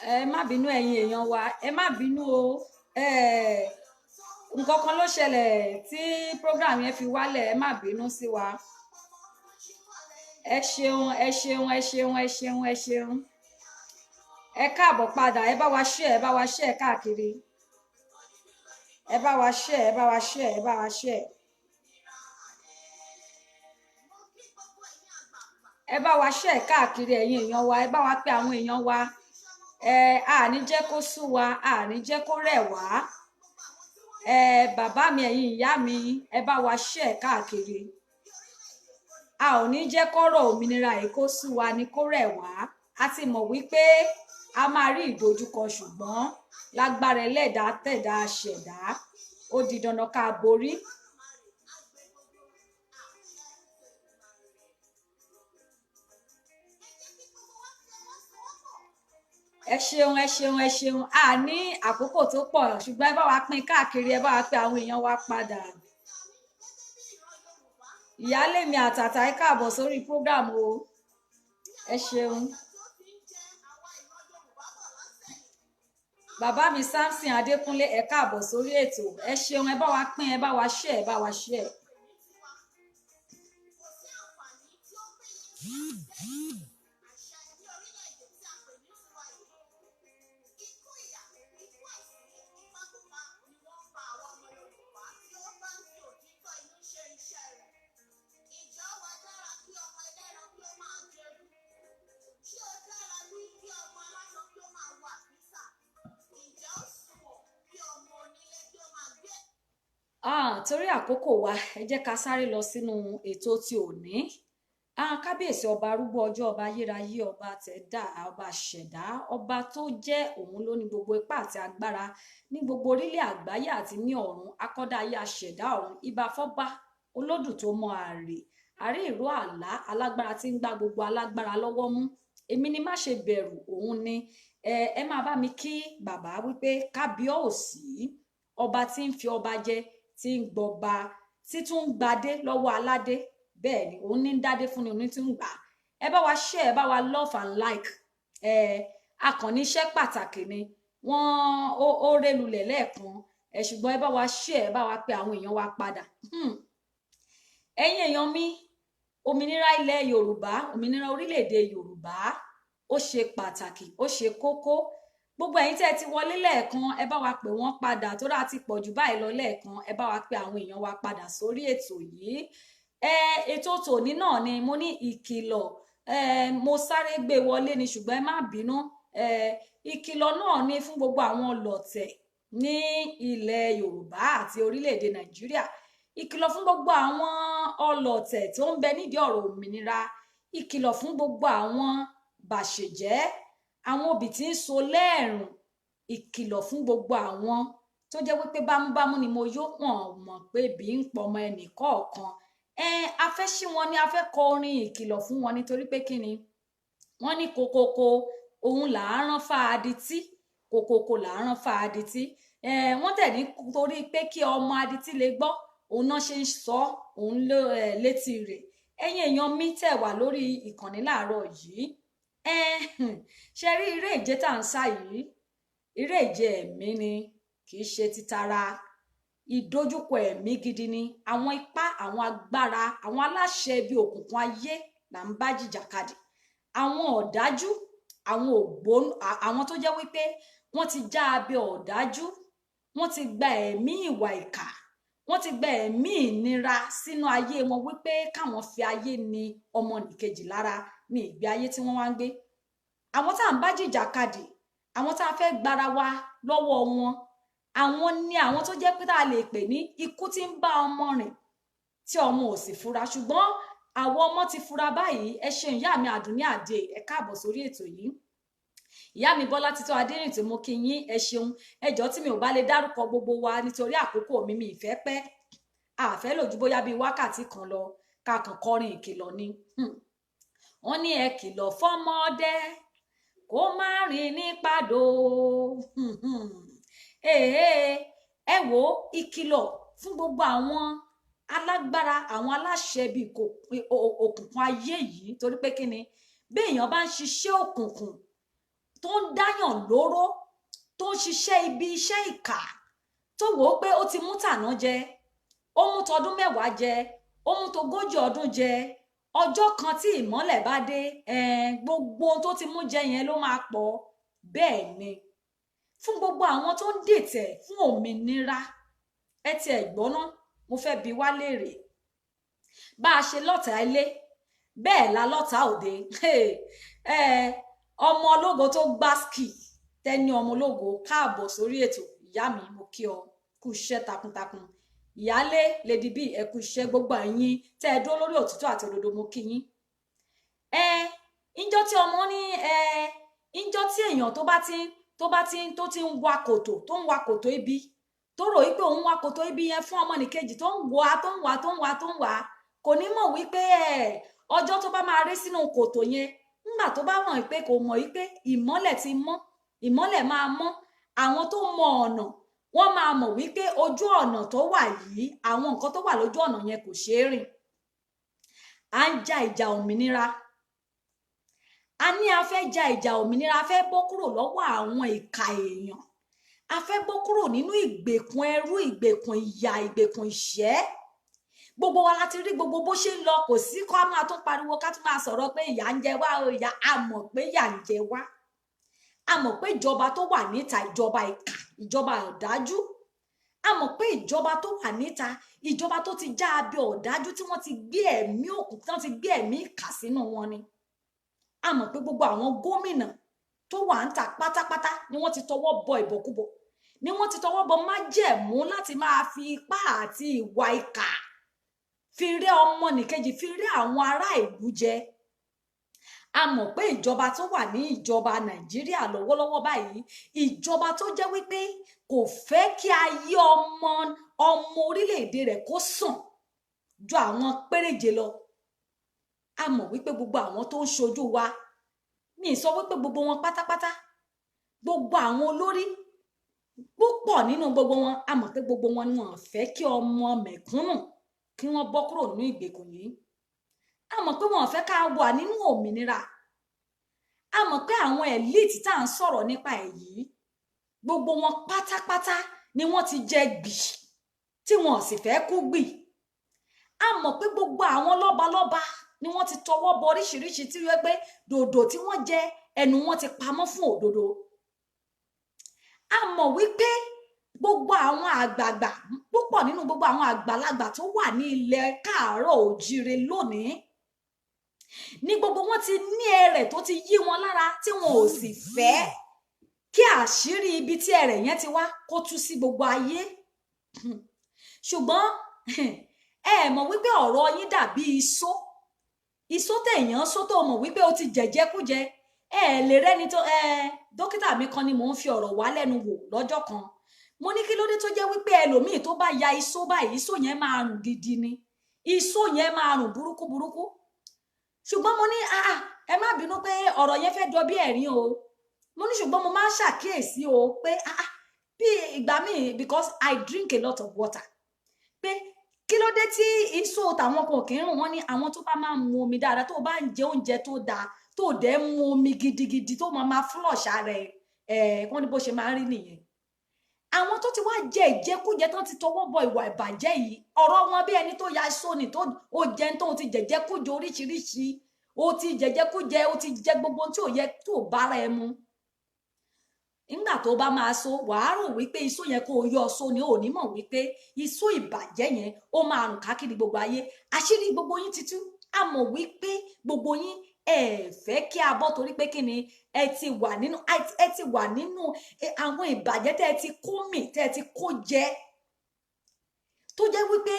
Ẹ má bínú ẹ̀yin èèyàn wa, ẹ má bínú o. Nǹkan kan ló ṣẹlẹ̀ tí program yẹn fi wálẹ̀, ẹ má bínú sí wa. Ẹ ṣeun, ẹ ṣeun, ẹ ṣeun, ẹ ṣeun, ẹ ṣeun. Ẹ káàbọ̀ padà. Ẹ bá wa share, ẹ bá wa share káàkiri. Ẹ bá wa share, ẹ bá wa share, ẹ bá wa share. Ẹ bá wa share káàkiri, ẹ̀yin èèyàn wa. Ẹ bá wa pè àwọn èèyàn wa. Ẹ àní jẹ́ kó sú wa, àní jẹ́ kó rẹ̀ wá. Ẹ bàbá mi, ẹ̀yin ìyá mi, ẹ bá wa share káàkiri. A ò ní jẹ́ kọ́rọ̀ òmìnira yìí kó sú wa ní kó rẹ̀ wá. A ti mọ̀ wípé a máa rí ìdojúkọ, ṣùgbọ́n lágbára ẹlẹ́dàá tẹ̀dá ṣẹ̀dá, ó di dandan ká borí. Ẹ ṣeun, ẹ ṣeun, ẹ ṣeun. A ní àkókò tó pọ̀, ṣùgbọ́n ẹ bá wa pín káàkiri, ẹ bá wa pè àwọn èèyàn wa padà. Ìyáálé mi àtàtà, ẹ káàbọ̀ sórí program o. Ẹ ṣeun. Bàbá mi Samson Adékúnlé, ẹ káàbọ̀ sórí ètò. Ẹ ṣeun. Ẹ bá wa pín, ẹ bá wa share, ẹ bá wa share. Torí àkókò wa, ẹ jẹ́ ká sáré lọ sínú ètò tí òní. Kábíyèsí ọba arúgbó ọjọ́, ọba ayérayé, ọba tẹ̀dá, ọba ṣẹ̀dá, ọba tó jẹ́ òun ló ní gbogbo ipá àti agbára ní gbogbo orílẹ̀ àgbáyé àti ní ọ̀run, akọ́dá ayé, aṣẹ̀dá ọ̀run, ibà fọ́ba olódù tó mọ àrè àrí ìró àlá, alágbára tí ń gbá gbogbo alágbára lọ́wọ́ mú. Èmi ni má ṣe bẹ̀rù, òun ni. Ẹ máa bá mi kí bàbá wípé kábíọ́ọ̀sì, ọba tí ń fi ọba jẹ, tí ń gbọba, tí tún ń gbadé lọ́wọ́ aládé. Bẹ́ẹ̀ ni, òun ní ń dádé fún ni, òun ní tún ń gbà. Ẹ bá wa share, ẹ bá wa love and like. Ẹ akànnì iṣẹ́ pàtàkì ni wọ́n ó rélulẹ̀ lẹ́ẹ̀kan ẹ, ṣùgbọ́n ẹ bá wa share, ẹ bá wa pe àwọn èèyàn wa padà. Ẹ̀yin èèyàn mi, òmìnira ilẹ̀ Yorùbá, òmìnira orílẹ̀-èdè Yorùbá, ó ṣe pàtàkì, ó ṣe kókó. Gbogbo ẹ̀yin tẹ́ ẹ ti wọlé lẹ́ẹ̀kan, ẹ bá wa pè wọ́n padà, tó dáa ti pọ̀ jù báyìí lọ lẹ́ẹ̀kan. Ẹ bá wa pè àwọn èèyàn wa padà sórí ètò yìí. Ẹ ètò tòní náà ni mo ní ìkìlọ̀. Ẹ mo sáré gbé wọlé ni, ṣùgbọ́n ẹ má bínú. Ẹ ìkìlọ̀ náà ni fún gbogbo àwọn ọlọ̀tẹ̀ ní ilẹ̀ Yorùbá àti orílẹ̀-èdè Nàìjíríà. Ìkìlọ̀ fún gbogbo àwọn ọlọ̀tẹ̀ tó ń bẹ nídìí ọ̀rọ̀ òmìnira. Ìkìlọ̀ fún gbogbo àwọn bàṣẹ̀jẹ́, àwọn òbí tí ń so lẹ́ẹ̀rùn. Ìkìlọ̀ fún gbogbo àwọn tó jẹ́ wípé bámúbámú ni mo yó, wọn mọ̀ pé bí ń pọmọ ẹnì kọ̀ọ̀kan. Ẹ a fẹ́ ṣí wọn ni, a fẹ́ kọ orin ìkìlọ̀ fún wọn, nítorí pé kí ni wọ́n ní kokoko òun là á rán fáadití, kokoko là á rán fáadití. Ẹ wọ́n tẹ̀ ní torí pé kí ọmọ adití lè gbọ́, òun náà ṣe ń sọ òun létí rẹ̀. Ẹ̀yin èèyàn mi tẹ̀ wà lórí ìkànnì láàárọ̀ yìí, ẹ ṣe rí eré ìje tá à ń sá yìí, eré ìje ẹ̀mí ni, kì í ṣe títara. Ìdojúkọ ẹ̀mí gidi ni. Àwọn ipá, àwọn agbára, àwọn aláṣẹ ibi òkùnkùn ayé là ń bá jìjàkadì. Àwọn ọ̀dájú, àwọn ògbón, àwọn tó jẹ́ wípé wọ́n ti já abẹ ọ̀dájú, wọ́n ti gba ẹ̀mí ìwà ìkà, wọ́n ti gba ẹ̀mí ìnira sínú ayé wọn wípé káwọn fi ayé ni ọmọnìkejì lára ní ìgbé ayé tí wọ́n wá ń gbé. Àwọn tá à ń bá jìjàkadì, àwọn tá a fẹ́ gbára wa lọ́wọ́ wọn, àwọn ni àwọn tó jẹ́ pé tá a lè pè ní ikú tí ń bá ọmọ rìn tí ọmọ ò sì fura, ṣùgbọ́n àwọn ọmọ ti fura báyìí. Ẹ ṣeun ìyá mi Àdùnní Àdè, ẹ káàbọ̀ sórí ètò yìí. Ìyá mi Bọ́lá Títọ́ Adérìn tí mo kí yín, ẹ ṣeun. Ẹ jọ̀ọ́, tí mi ò bá lè dárúkọ gbogbo wa nítorí àkókò mi, mi ìfẹ́ pẹ́, àfẹ́ lò ju bóyá bíi wákàtí kan lọ, ká kàn kọrin ìkìlọ̀ ni. Wọ́n ní ẹ kìlọ̀ fọ́mọdé kó má rìn ní pàdó. Ẹ wo, ìkìlọ̀ fún gbogbo àwọn alágbára, àwọn aláṣẹ bíi òkùnkùn ayé yìí, torí pé kí ni, bí èèyàn bá ń ṣiṣẹ́ òkùnkùn tó ń dáyàn lóró, tó ń ṣiṣẹ́ ibi, iṣẹ́ ìkà, tó wò ó pé ó ti mú tàná jẹ, ó mú tọdún 10 jẹ, ó mú togójì ọdún jẹ, ọjọ́ kan tí ìmọ́lẹ̀ bá dé, gbogbo ohun tó ti mú jẹ yẹn ló máa pọ̀. Bẹ́ẹ̀ ni fún gbogbo àwọn tó ń dìtẹ̀ fún òmìnira. Ẹ tiẹ̀ gbọ́ná, mo fẹ́ bi wá léèrè: bá a ṣe lọ́tàá ilé, bẹ́ẹ̀ la lọ́tàá òde. Ọmọ ológo tó gbá ski tẹ́ni, ọmọ ológo, káàbọ̀ sórí ètò. Ìyá mi, mo kí ọ kú iṣẹ́ takuntakun. Ìyálé Lady B, ẹ kú iṣẹ́. Gbogbo ẹ̀yin tẹ́ ẹ dúró lórí òtítọ́ àti òdodo, mo kí yín. Ẹ ńjọ́ tí ọmọ ní ẹ ńjọ́ tí èèyàn tó bá ti tó ti ń wa kòtò, tó ń wa kòtò ibi, tó rò wípé òun wa kòtò ibi yẹn fún ọmọnìkejì, tó ń wá, tó ń wá, tó ń wá, tó ń wá, kò ní mọ̀ wípé ẹ ọjọ́ tó bá máa rí sínú kòtò yẹn, ńgbà tó bá mọ̀ pé kò mọ̀ wípé ìmọ́lẹ̀ ti mọ́, ìmọ́lẹ̀ máa mọ́. Àwọn tó mọ ọ̀nà, wọ́n máa mọ̀ wípé ojú ọ̀nà tó wà yìí, àwọn nǹkan tó wà lójú ọ̀nà yẹn kò ṣeé rìn. À ń ja ìjà òmìnira. A ní a fẹ́ ja ìjà òmìnira, a fẹ́ bọ́ kúrò lọ́wọ́ àwọn ìka èèyàn, a fẹ́ bọ́ kúrò nínú ìgbèkùn ẹrú, ìgbèkùn ìyà, ìgbèkùn ìṣẹ́. Gbogbo wa la ti rí gbogbo bó ṣe ń lọ. Kò sí kó a máa tún pariwo, ká tún máa sọ̀rọ̀ pé ìyà ń jẹ wá o, ìyà. A mọ̀ pé ìyà ń jẹ wá. A mọ̀ pé ìjọba tó wà níta, ìjọba ìkà, ìjọba ọ̀dájú. A mọ̀ pé ìjọba tó wà níta, ìjọba tó ti já abẹ ọ̀dájú, tí wọ́n ti gbé ẹ̀mí òkùnkùn, tí wọ́n ti gbé ẹ̀mí ìkà sínú wọn ni. A mọ̀ pé gbogbo àwọn gómìnà tó wà ń ta pátápátá ni wọ́n ti tọwọ́ bọ ìbọ̀kúbọ̀, ni wọ́n ti tọwọ́ bọ májẹ̀mú láti máa fi ipá àti ìwà ìkà fi rẹ́ ọmọnìkejì, fi rẹ́ àwọn ará ìlú jẹ. A mọ̀ pé ìjọba tó wà ní ìjọba Nàìjíríà lọ́wọ́lọ́wọ́ báyìí, ìjọba tó jẹ́ wípé kò fẹ́ kí ayé ọmọ ọmọ orílẹ̀-èdè rẹ̀ kó sàn ju àwọn péréje lọ. A mọ̀ wípé gbogbo àwọn tó ń ṣojú wa, mi ì sọ wípé gbogbo wọn pátápátá, gbogbo àwọn olórí, púpọ̀ nínú gbogbo wọn, a mọ̀ pé gbogbo wọn ni wọ́n fẹ́ kí ọmọ mẹ̀kúnnù kí wọ́n bọ́ kúrò nínú ìgbèkùn yìí. A mọ̀ pé wọn ò fẹ́ ká wà nínú òmìnira. A mọ̀ pé àwọn elite tá à ń sọ̀rọ̀ nípa ẹ̀ yìí, gbogbo wọn pátápátá ni wọ́n ti jẹ gbì, tí wọn ò sì fẹ́ kú gbì. A mọ̀ pé gbogbo àwọn lọ́balọ́ba ni wọ́n ti tọwọ́ bọ oríṣiríṣi, tí wọ́n pé dòdò tí wọ́n jẹ, ẹnu wọn ti pamọ́ fún òdodo. A mọ̀ wípé gbogbo àwọn àgbààgbà, púpọ̀ nínú gbogbo àwọn àgbàlagbà tó wà ní ilẹ̀ káàárọ̀ òjíire lónìí, ní gbogbo wọn ti ní ẹrẹ̀ tó ti yí wọn lára, tí wọn ò sì fẹ́ kí àṣírí ibi tí ẹrẹ̀ yẹn ti wá kó tú sí gbogbo ayé. Ṣùgbọ́n ẹ mọ̀ wípé ọ̀rọ̀ yín dàbí iṣó, iṣó tẹ̀yàn só, tó mọ̀ wípé o ti jẹ̀jẹ̀kújẹ. Ẹ lè rẹ́ni tó ẹ. Dókítà mi kan ni mò ń fi ọ̀rọ̀ wá lẹ́nu wò lọ́jọ́ kan. Mo ní kí ló dé tó jẹ́ wípé ẹlòmíì tó bá ya iṣó báyìí, iṣó yẹn máa rùn gidi ni, iṣó yẹn máa rùn burúkú burúkú. Ṣùgbọ́n mo ní, ah, ẹ má bínú pé ọ̀rọ̀ yẹn fẹ́ jọ bí ẹ̀rín o. Mo ní ṣùgbọ́n mo máa ń ṣàkíyèsí o pé, ah, bí ìgbà míì, because I drink a lot of water, pé kí ló dé tí iṣó tàwọn kan kì í rùn? Wọ́n ní àwọn tó bá máa ń mu omi dáadáa, tó bá ń jẹ oúnjẹ tó dáa, tó dẹ̀ ń mu omi gidigidi, tó máa máa flush ara ẹ̀ ẹ̀, wọ́n ní bó ṣe máa ń rí nìyẹn. Àwọn tó ti wá jẹ ìjẹkújẹ, tán ti tọwọ́ bọ ìwà ìbàjẹ́ yìí, ọ̀rọ̀ wọn bí ẹni tó ya iṣó ni, tó ó jẹ, tó ti jẹjẹkújẹ oríṣiríṣi, ó ti jẹjẹkújẹ, ó ti jẹ gbogbo tí ò yẹ tó bára ẹ mu. Nígbà tó bá máa so, wàá rò wípé iṣó yẹn kó o yọ ọsọ ni. Ò ní mọ̀ wípé iṣó ìbàjẹ́ yẹn, ó máa rùn káàkiri gbogbo ayé. Àṣírí gbogbo yín ti tú. A mọ̀ wípé gbogbo yín, ẹ fẹ́ kí a bọ́, torí pé kí ni? Ẹ ti wà nínú àwọn ìbàjẹ́ tẹ́ ẹ ti kó mì, tẹ́ ẹ ti kó jẹ, tó jẹ́ wípé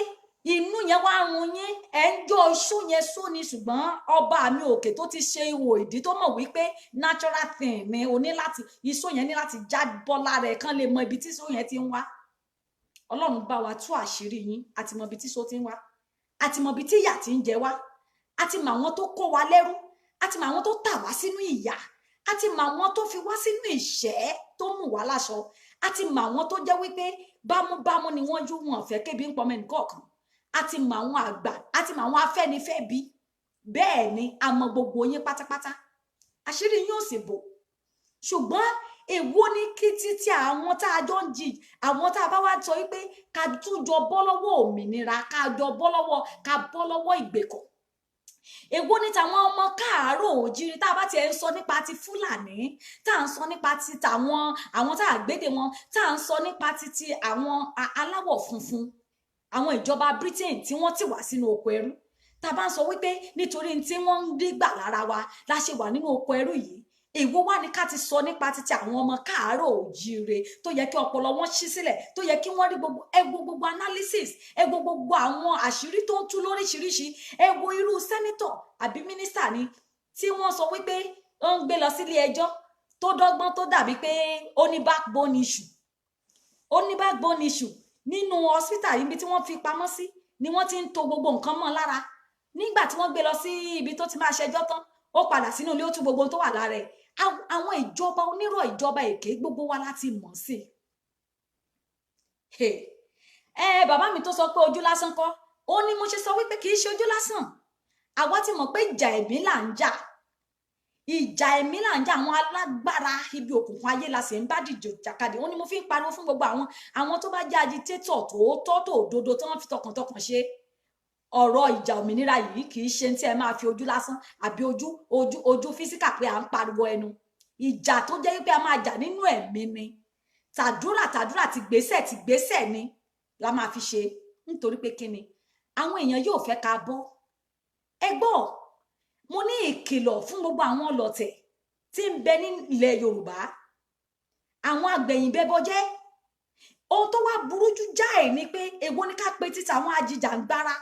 inú yẹn wá run yín, ẹ ń jọ iṣó yẹn só ni. Ṣùgbọ́n ọba mi òkè tó ti ṣe ihò ìdí, tó mọ̀ wípé natural thing ni o ní láti, iṣó yẹn ní láti já bọ́ lára ẹ̀ kán lè mọ ibi tí iṣó yẹn ti ń wá. Ọlọ́run bá wa tú àṣírí yín. Àti mọ ibi tí iṣó ti ń wá, àti mọ ibi tí ìyà ti ń jẹ wá, àti mọ àwọn tó kó wa lẹ́rú, àti mọ àwọn tó tà wá sínú ìyà, àti mọ àwọn tó fi wá sínú ìṣẹ́ tó mú wá láṣọ, àti mọ àwọn tó jẹ́ wípé bámúbámú ni wọ́n yó, wọn fẹ́ kébi ń pọmọ ẹnìkọ̀ọ̀kan, àti mọ àwọn àgbà, àti mọ àwọnafẹ́nifẹ́bi. Bẹ́ẹ̀ ni, a mọ gbogbo yín pátápátá. Àṣírí yín ò sì bò. Ṣùgbọ́n èwo ni kí títí àwọn tá a jọ ń jì, àwọn tá a bá wá sọ wípé ká tún jọ bọ́ lọ́wọ́ òmìnira, ká jọ bọ́ lọ́wọ́, ká bọ́ lọ́wọ́ ìgbèkùn? Èwo ni tàwọn ọmọ káàárọ̀ òjíire, tá a bá tiẹ̀ ń sọ nípa ti Fúlàní, tá à ń sọ nípa ti tàwọn àwọn tá a gbédè wọn, tá à ń sọ nípa ti àwọn aláwọ̀ funfun, àwọn ìjọba Britain tí wọ́n ti wá sínú oko ẹrú, tá a bá ń sọ wípé nítorí tí wọ́n ń rí gbà lára wa la ṣe wà nínú oko ẹrú yìí, èwo wá ní ká ti sọ nípa títí àwọn ọmọ káàárọ̀ òjíire tó yẹ kí ọpọlọ wọn ṣí sílẹ̀, tó yẹ kí wọ́n rí gbogbo, ẹ wo gbogbo analysis, ẹ wo gbogbo àwọn àṣírí tó ń tú lóríṣiríṣi. Ẹ wo irú senator àbí mínísítà ni tí wọ́n sọ wípé ó ń gbé lọ sílé ẹjọ́, tó dọ́gbọ́n tó dàbí pé ó ní backbone issue, ó ní backbone issue nínú hospital. Ibi tí wọ́n fi pamọ́ sí ni wọ́n ti ń to gbogbo nǹkan mọ́ lára. Nígbà tí wọ́n gbé lọ sí ibi tó ti máa ṣẹjọ́ tán, ó padà sínú ilé, ó tú gbogbo tó wà lára ẹ̀. Àwọn ìjọba onírọ̀, ìjọba èké, gbogbo wa láti mọ̀ sí. Ẹ bàbá mi tó sọ pé ojú lásán kọ́, ó ní mo ṣe sọ wípé kì í ṣe ojú lásán. Àwa ti mọ̀ pé ìjà ẹ̀mí là ń jà, ìjà ẹ̀mí là ń jà. Àwọn alágbára ibi òkùnkùn ayé la sì ń bá dìjò jàkadì. Ó ní mo fi ń pariwo fún gbogbo àwọn tó bá jẹ́ agitator tòótọ́, tó òdodo, tí wọ́n fi tọkàntọkàn ṣe ọ̀rọ̀ ìjà òmìnira yìí, kì í ṣe tí ẹ máa fi ojú lásán àbí ojú physical pé à ń pariwo ẹnu. Ìjà tó jẹ́ wípé a máa jà nínú ẹ̀mí ni, tàdúrà tàdúrà, ti gbésẹ̀ ti gbésẹ̀ ni la máa fi ṣe. Nítorí pé kíni? Àwọn èèyàn yóò fẹ́ ká bọ́. Ẹ gbọ́, mo ní ìkìlọ̀ fún gbogbo àwọn ọlọ̀tẹ̀ tí ń bẹ nílẹ̀ Yorùbá, àwọn agbẹ̀yìnbẹ́bọjẹ́. Ohun tó wá burú jù jáì ni pé èwo ni ká pe títa àwọn ajìjàǹgbara,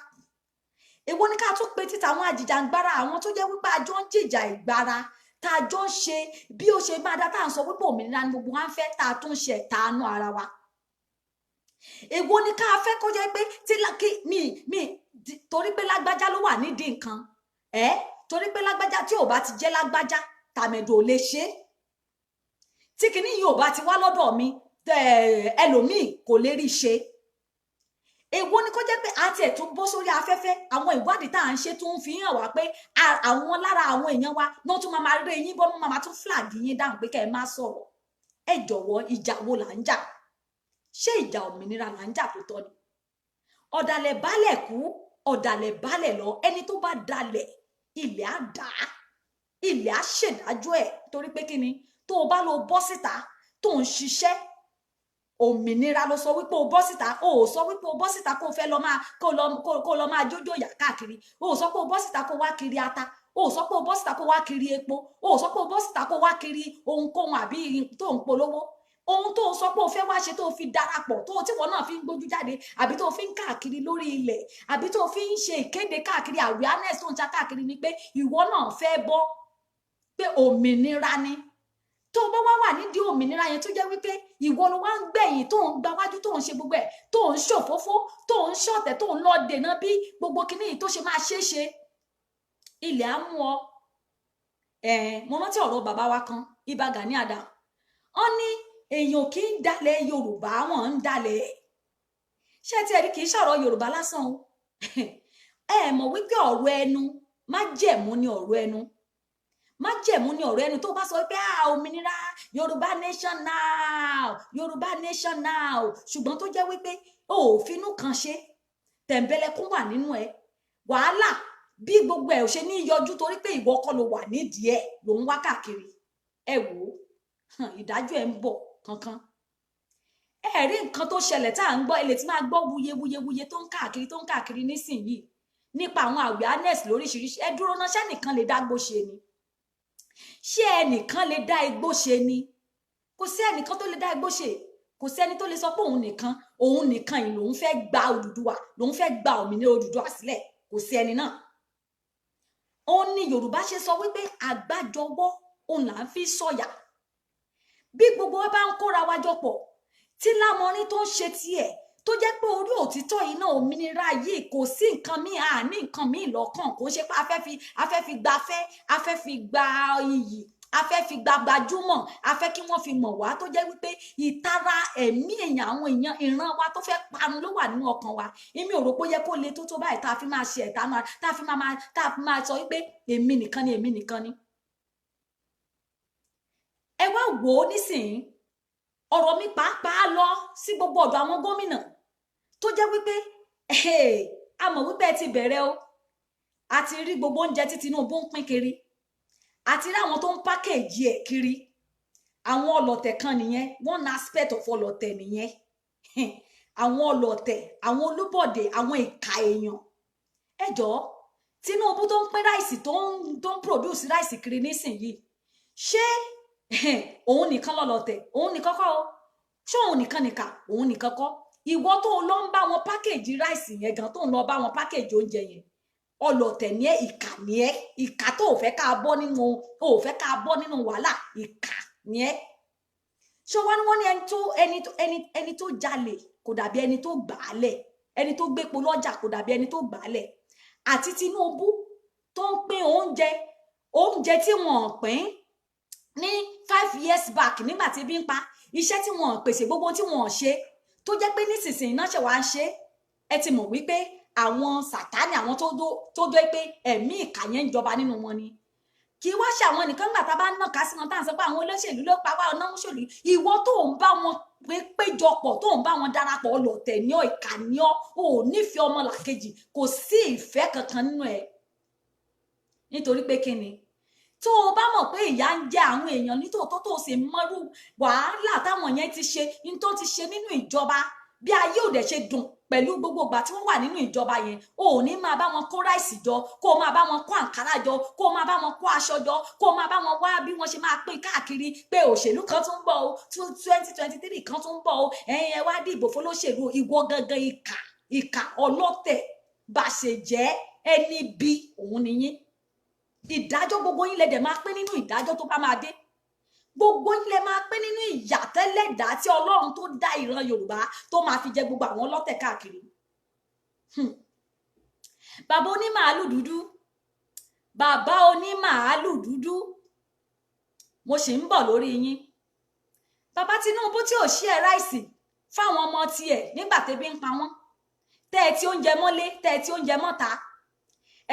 èwo ni ká tún pe títa àwọn ajìjàǹgbara, àwọn tó jẹ́ wípé àjọ ń jìjà ìgbara, tá a jọ ń ṣe bí ó ṣe máa dá, tá à ń sọ wípé òmìnira ni gbogbo wa ń fẹ́, tá a tún ṣe ẹ̀tanú ara wa. Èwo ni ká fẹ́ kó jẹ́ pé tí kí mi torí pé lágbájá ló wà nídìí nǹkan ẹ, torí pé lágbájá, tí ò bá ti jẹ́ lágbájá, tàmẹ̀dò ò lè ṣe é, tí kinní yìí ò bá ti wá lọ́dọ̀ mi, ẹlòmíì kò lè rí ṣe? Èwo ni kó jẹ́ pé a tiẹ̀ tún bọ́ sórí afẹ́fẹ́, àwọn ìwádìí tá à ń ṣe tún fi hàn wá pé àwọn lára àwọn èèyàn wa náà tún máa rí yín bọ́, máa tún flag yín dáhùn pé kẹ́ ẹ má sọ̀rọ̀. Ẹ jọ̀wọ́, ìjà wo là ń jà? Ṣé ìjà òmìnira là ń jà tó tọ́ ni? Ọ̀dàlẹ̀ balẹ̀ kú, ọ̀dàlẹ̀ balẹ̀ lọ. Ẹni tó bá dalẹ̀, ilẹ̀ á dà á, ilẹ̀ á ṣèdájọ́ ẹ̀. Torí pé kí ni? Tó o bá lọ bọ́ síta tó ń ṣiṣẹ́ òmìnira, ló sọ wípé o bọ́ síta, o ò sọ wípé o bọ́ síta kó o fẹ́ lọ máa kó lọ máa jójó yà káàkiri. O ò sọ pé o bọ́ síta kó wá kiri ata, o ò sọ pé o bọ́ síta kó wá kiri epo, o ò sọ pé o bọ́ síta kó wá kiri ohunkóhun àbí tó ń polówó. Ohun tó o sọ pé o fẹ́ wá ṣe, tó o fi darapọ̀, tó o tíwọ́ náà fi ń gbójú jáde, àbí tó o fi ń káàkiri lórí ilẹ̀, àbí tó o fi ń ṣe ìkéde káàkiri, awareness tó ń ta káàkiri, ni pé ìwọ náà fẹ́ bọ́, pé òmìnira ni. Tó o bá wá wà nídìí òmìnira yẹn, tó jẹ́ wípé ìwọ ló wá ń gbẹ̀yìn, tó ń gba wájú, tó ń ṣe gbogbo ẹ̀, tó ń ṣòfófó, tó ń ṣọ̀tẹ̀, tó ń lọ dènà bí gbogbo kinní yìí tó ṣe máa ṣeé ṣe, ilẹ̀ á mú ọ. Mo rántí ọ̀rọ̀ bàbá wa kan, Ìbà Gani Adams. Wọ́n ní èèyàn kì í dalẹ̀ Yorùbá, wọn ń dalẹ̀. Ṣé tí ẹ rí, kì í ṣọ̀rọ̀ Yorùbá lásán o. Ẹ mọ̀ wípé ọ̀rọ̀ ẹnu májẹ̀mú ni, ọ̀rọ̀ ẹnu májẹ̀mú ni ọ̀rọ̀ ẹnu. Tó bá sọ pé ah, òmìnira, Yorùbá nation now, Yorùbá nation now, ṣùgbọ́n tó jẹ́ wípé o ò finú kan ṣe, tẹ̀m̀bẹ̀lẹ̀kún wà nínú ẹ, wàhálà bí gbogbo ẹ̀ ò ṣe ní yọjú, torí pé ìwọ kọ́ ló wà nídìí ẹ̀ ló ń wá káàkiri. Ẹ wò ó, ìdájọ́ ẹ̀ ń bọ̀ kankan. Ẹ rí nǹkan tó ṣẹlẹ̀ tá à ń gbọ́, ẹ lè ti máa gbọ́ wuye wuye tó ń káàkiri, tó ń káàkiri nísìnyìí nípa àwọn awareness lóríṣiríṣi. Ẹ dúró náà, ṣé ẹnìkan lè dágbó ṣe ni? Ṣé ẹnìkan lè dá igbó ṣe ni? Kò sí ẹnìkan tó lè dá igbó ṣe. Kò sí ẹni tó lè sọ pé òun nìkan, òun nìkan yìí lòun fẹ́ gba Odùduwà, lòun fẹ́ gba òmìnira Odùduwà sílẹ̀. Kò sí ẹni náà. Òun ni Yorùbá ṣe sọ wípé àgbájọwọ́ òun là ń fi sọ̀yà. Bí gbogbo wa bá ń kóra wa jọ pọ̀, tí Lámọrin tó ń ṣe tiẹ̀, tó jẹ́ pé orí òtítọ́ yìí náà, òmìnira yìí, kò sí nǹkan míì, àní nǹkan míì lọ́kàn, kò ń ṣe pé a fẹ́ fi gbafẹ́, a fẹ́ fi gba iyì, a fẹ́ fi gba gbajúmọ̀, a fẹ́ kí wọ́n fi mọ̀ wá, tó jẹ́ wípé ìtara ẹ̀mí èèyàn, àwọn èèyàn ìran wa tó fẹ́ parun ló wà nínú ọkàn wa. Èmi ò rò pé ó yẹ kó le tó báyìí, tá a fi máa ṣe ẹ̀ta, tá a fi máa sọ wípé èmi nìkan ni, èmi nìkan ni. Ẹ Wá wò ó nísìnyí, ọ̀rọ̀ mi pàápàá lọ sí gbogbo ọ̀dọ̀ àwọn gómìnà tó jẹ́ wípé a mọ̀ wípé ẹ ti bẹ̀rẹ̀ o. A ti rí gbogbo oúnjẹ tí Tinubu ń pín kiri, a ti rí àwọn tó ń package ẹ̀ kiri. Àwọn ọlọ̀tẹ̀ kan nìyẹn, one aspect of ọlọ̀tẹ̀ nìyẹn. Àwọn ọlọ̀tẹ̀, àwọn olúbọ̀dé, àwọn ìka èèyàn. Ẹ jọ̀ọ́, Tinubu tó ń pín rice, tó ń produce rice kiri nísìnyìí, ṣé òun nìkan lọlọ̀tẹ̀? Òun nìkan kọ́ o. Ṣé òun nìkan nìkà? Òun nìkan kọ́. Ìwọ tó lọ ń bá wọn package rice yẹn gan, tó ń lọ bá wọn package oúnjẹ yẹn, ọlọ̀tẹ̀ ní ẹ, ìkà ní ẹ. Ìkà tó ò fẹ́ ká bọ́ nínú, ò fẹ́ ká bọ́ nínú wàhálà, ìkà ní ẹ. Ṣé wọ́n ní, wọ́n ní ẹni tó jalè kò dàbí ẹni tó gbà á lẹ̀, ẹni tó gbépo lọ́jà kò dàbí ẹni tó gbà á lẹ̀. Àti Tinubu tó ń pín oúnjẹ, oúnjẹ tí wọ́n pín ní 5 years back nígbà tí ebi ń pa, iṣẹ́ tí wọ́n pèsè, gbogbo tí wọ́n ṣe, tó jẹ́ pé nísinsìnyí náà ṣe wá ń ṣe. Ẹ ti mọ̀ wípé àwọn Sàtánì, àwọn tó dó pé ẹ̀mí ìkà yẹn ń jọba nínú wọn ni. Kì í wá ṣe àwọn nìkan. Gbà tá a bá ń nàka sí wọn, tá à ń sọ pé àwọn olóṣèlú ló pa wá, ọ̀nà òṣèlú, ìwọ tó ń bá wọn péjọpọ̀, tó ń bá wọn darapọ̀, ọlọ̀tẹ̀ ní ọ, ìkà ní ọ, ò nífẹ̀ẹ́ ọmọlàkejì, kò sí ìfẹ́ kankan nínú ẹ. Nítorí pé kí ni? Tó o bá mọ̀ pé ìyà ń jẹ àwọn èèyàn nítòótọ́, tó o sì mọ́rú wàhálà táwọn yẹn ti ṣe ní, tó ti ṣe nínú ìjọba, bí ayé ò dẹ̀ ṣe dùn pẹ̀lú gbogbo ìgbà tí wọ́n wà nínú ìjọba yẹn, o ò ní máa bá wọn kó rice jọ, kó o máa bá wọn kó àǹkárá jọ, kó o máa bá wọn kó aṣọ jọ, kó o máa bá wọn wá bí wọ́n ṣe máa pín káàkiri pé òṣèlú kan tún ń bọ̀ o, 2023 kan tún ń bọ̀ o, ẹ̀yin ẹ wá dìbò fọlọ́ṣèlú. Ìwọ gangan, ìkà, ìkà, ọlọ́tẹ̀, bá ṣe jẹ́ ẹni bí òun ni yín. Ìdájọ́ gbogbo yín lẹ dẹ̀ máa pín nínú ìdájọ́ tó bá máa dé. Gbogbo yín lẹ máa pín nínú ìyà tẹ́lẹ̀dá tí Ọlọ́run tó dá ìran Yorùbá tó máa fi jẹ gbogbo àwọn ọlọ́tẹ̀ káàkiri. Bàbá onímàálù dúdú, bàbá onímàálù dúdú, mo sì ń bọ̀ lórí yín. Bàbá Tinubu tí ò ṣí ẹ rice fáwọn ọmọ tiẹ̀ nígbà tẹ́bí ń pa wọ́n, tẹ́ ẹ tí oúnjẹ mọ́lé, tẹ́ ẹ tí oúnjẹ mọ́ta,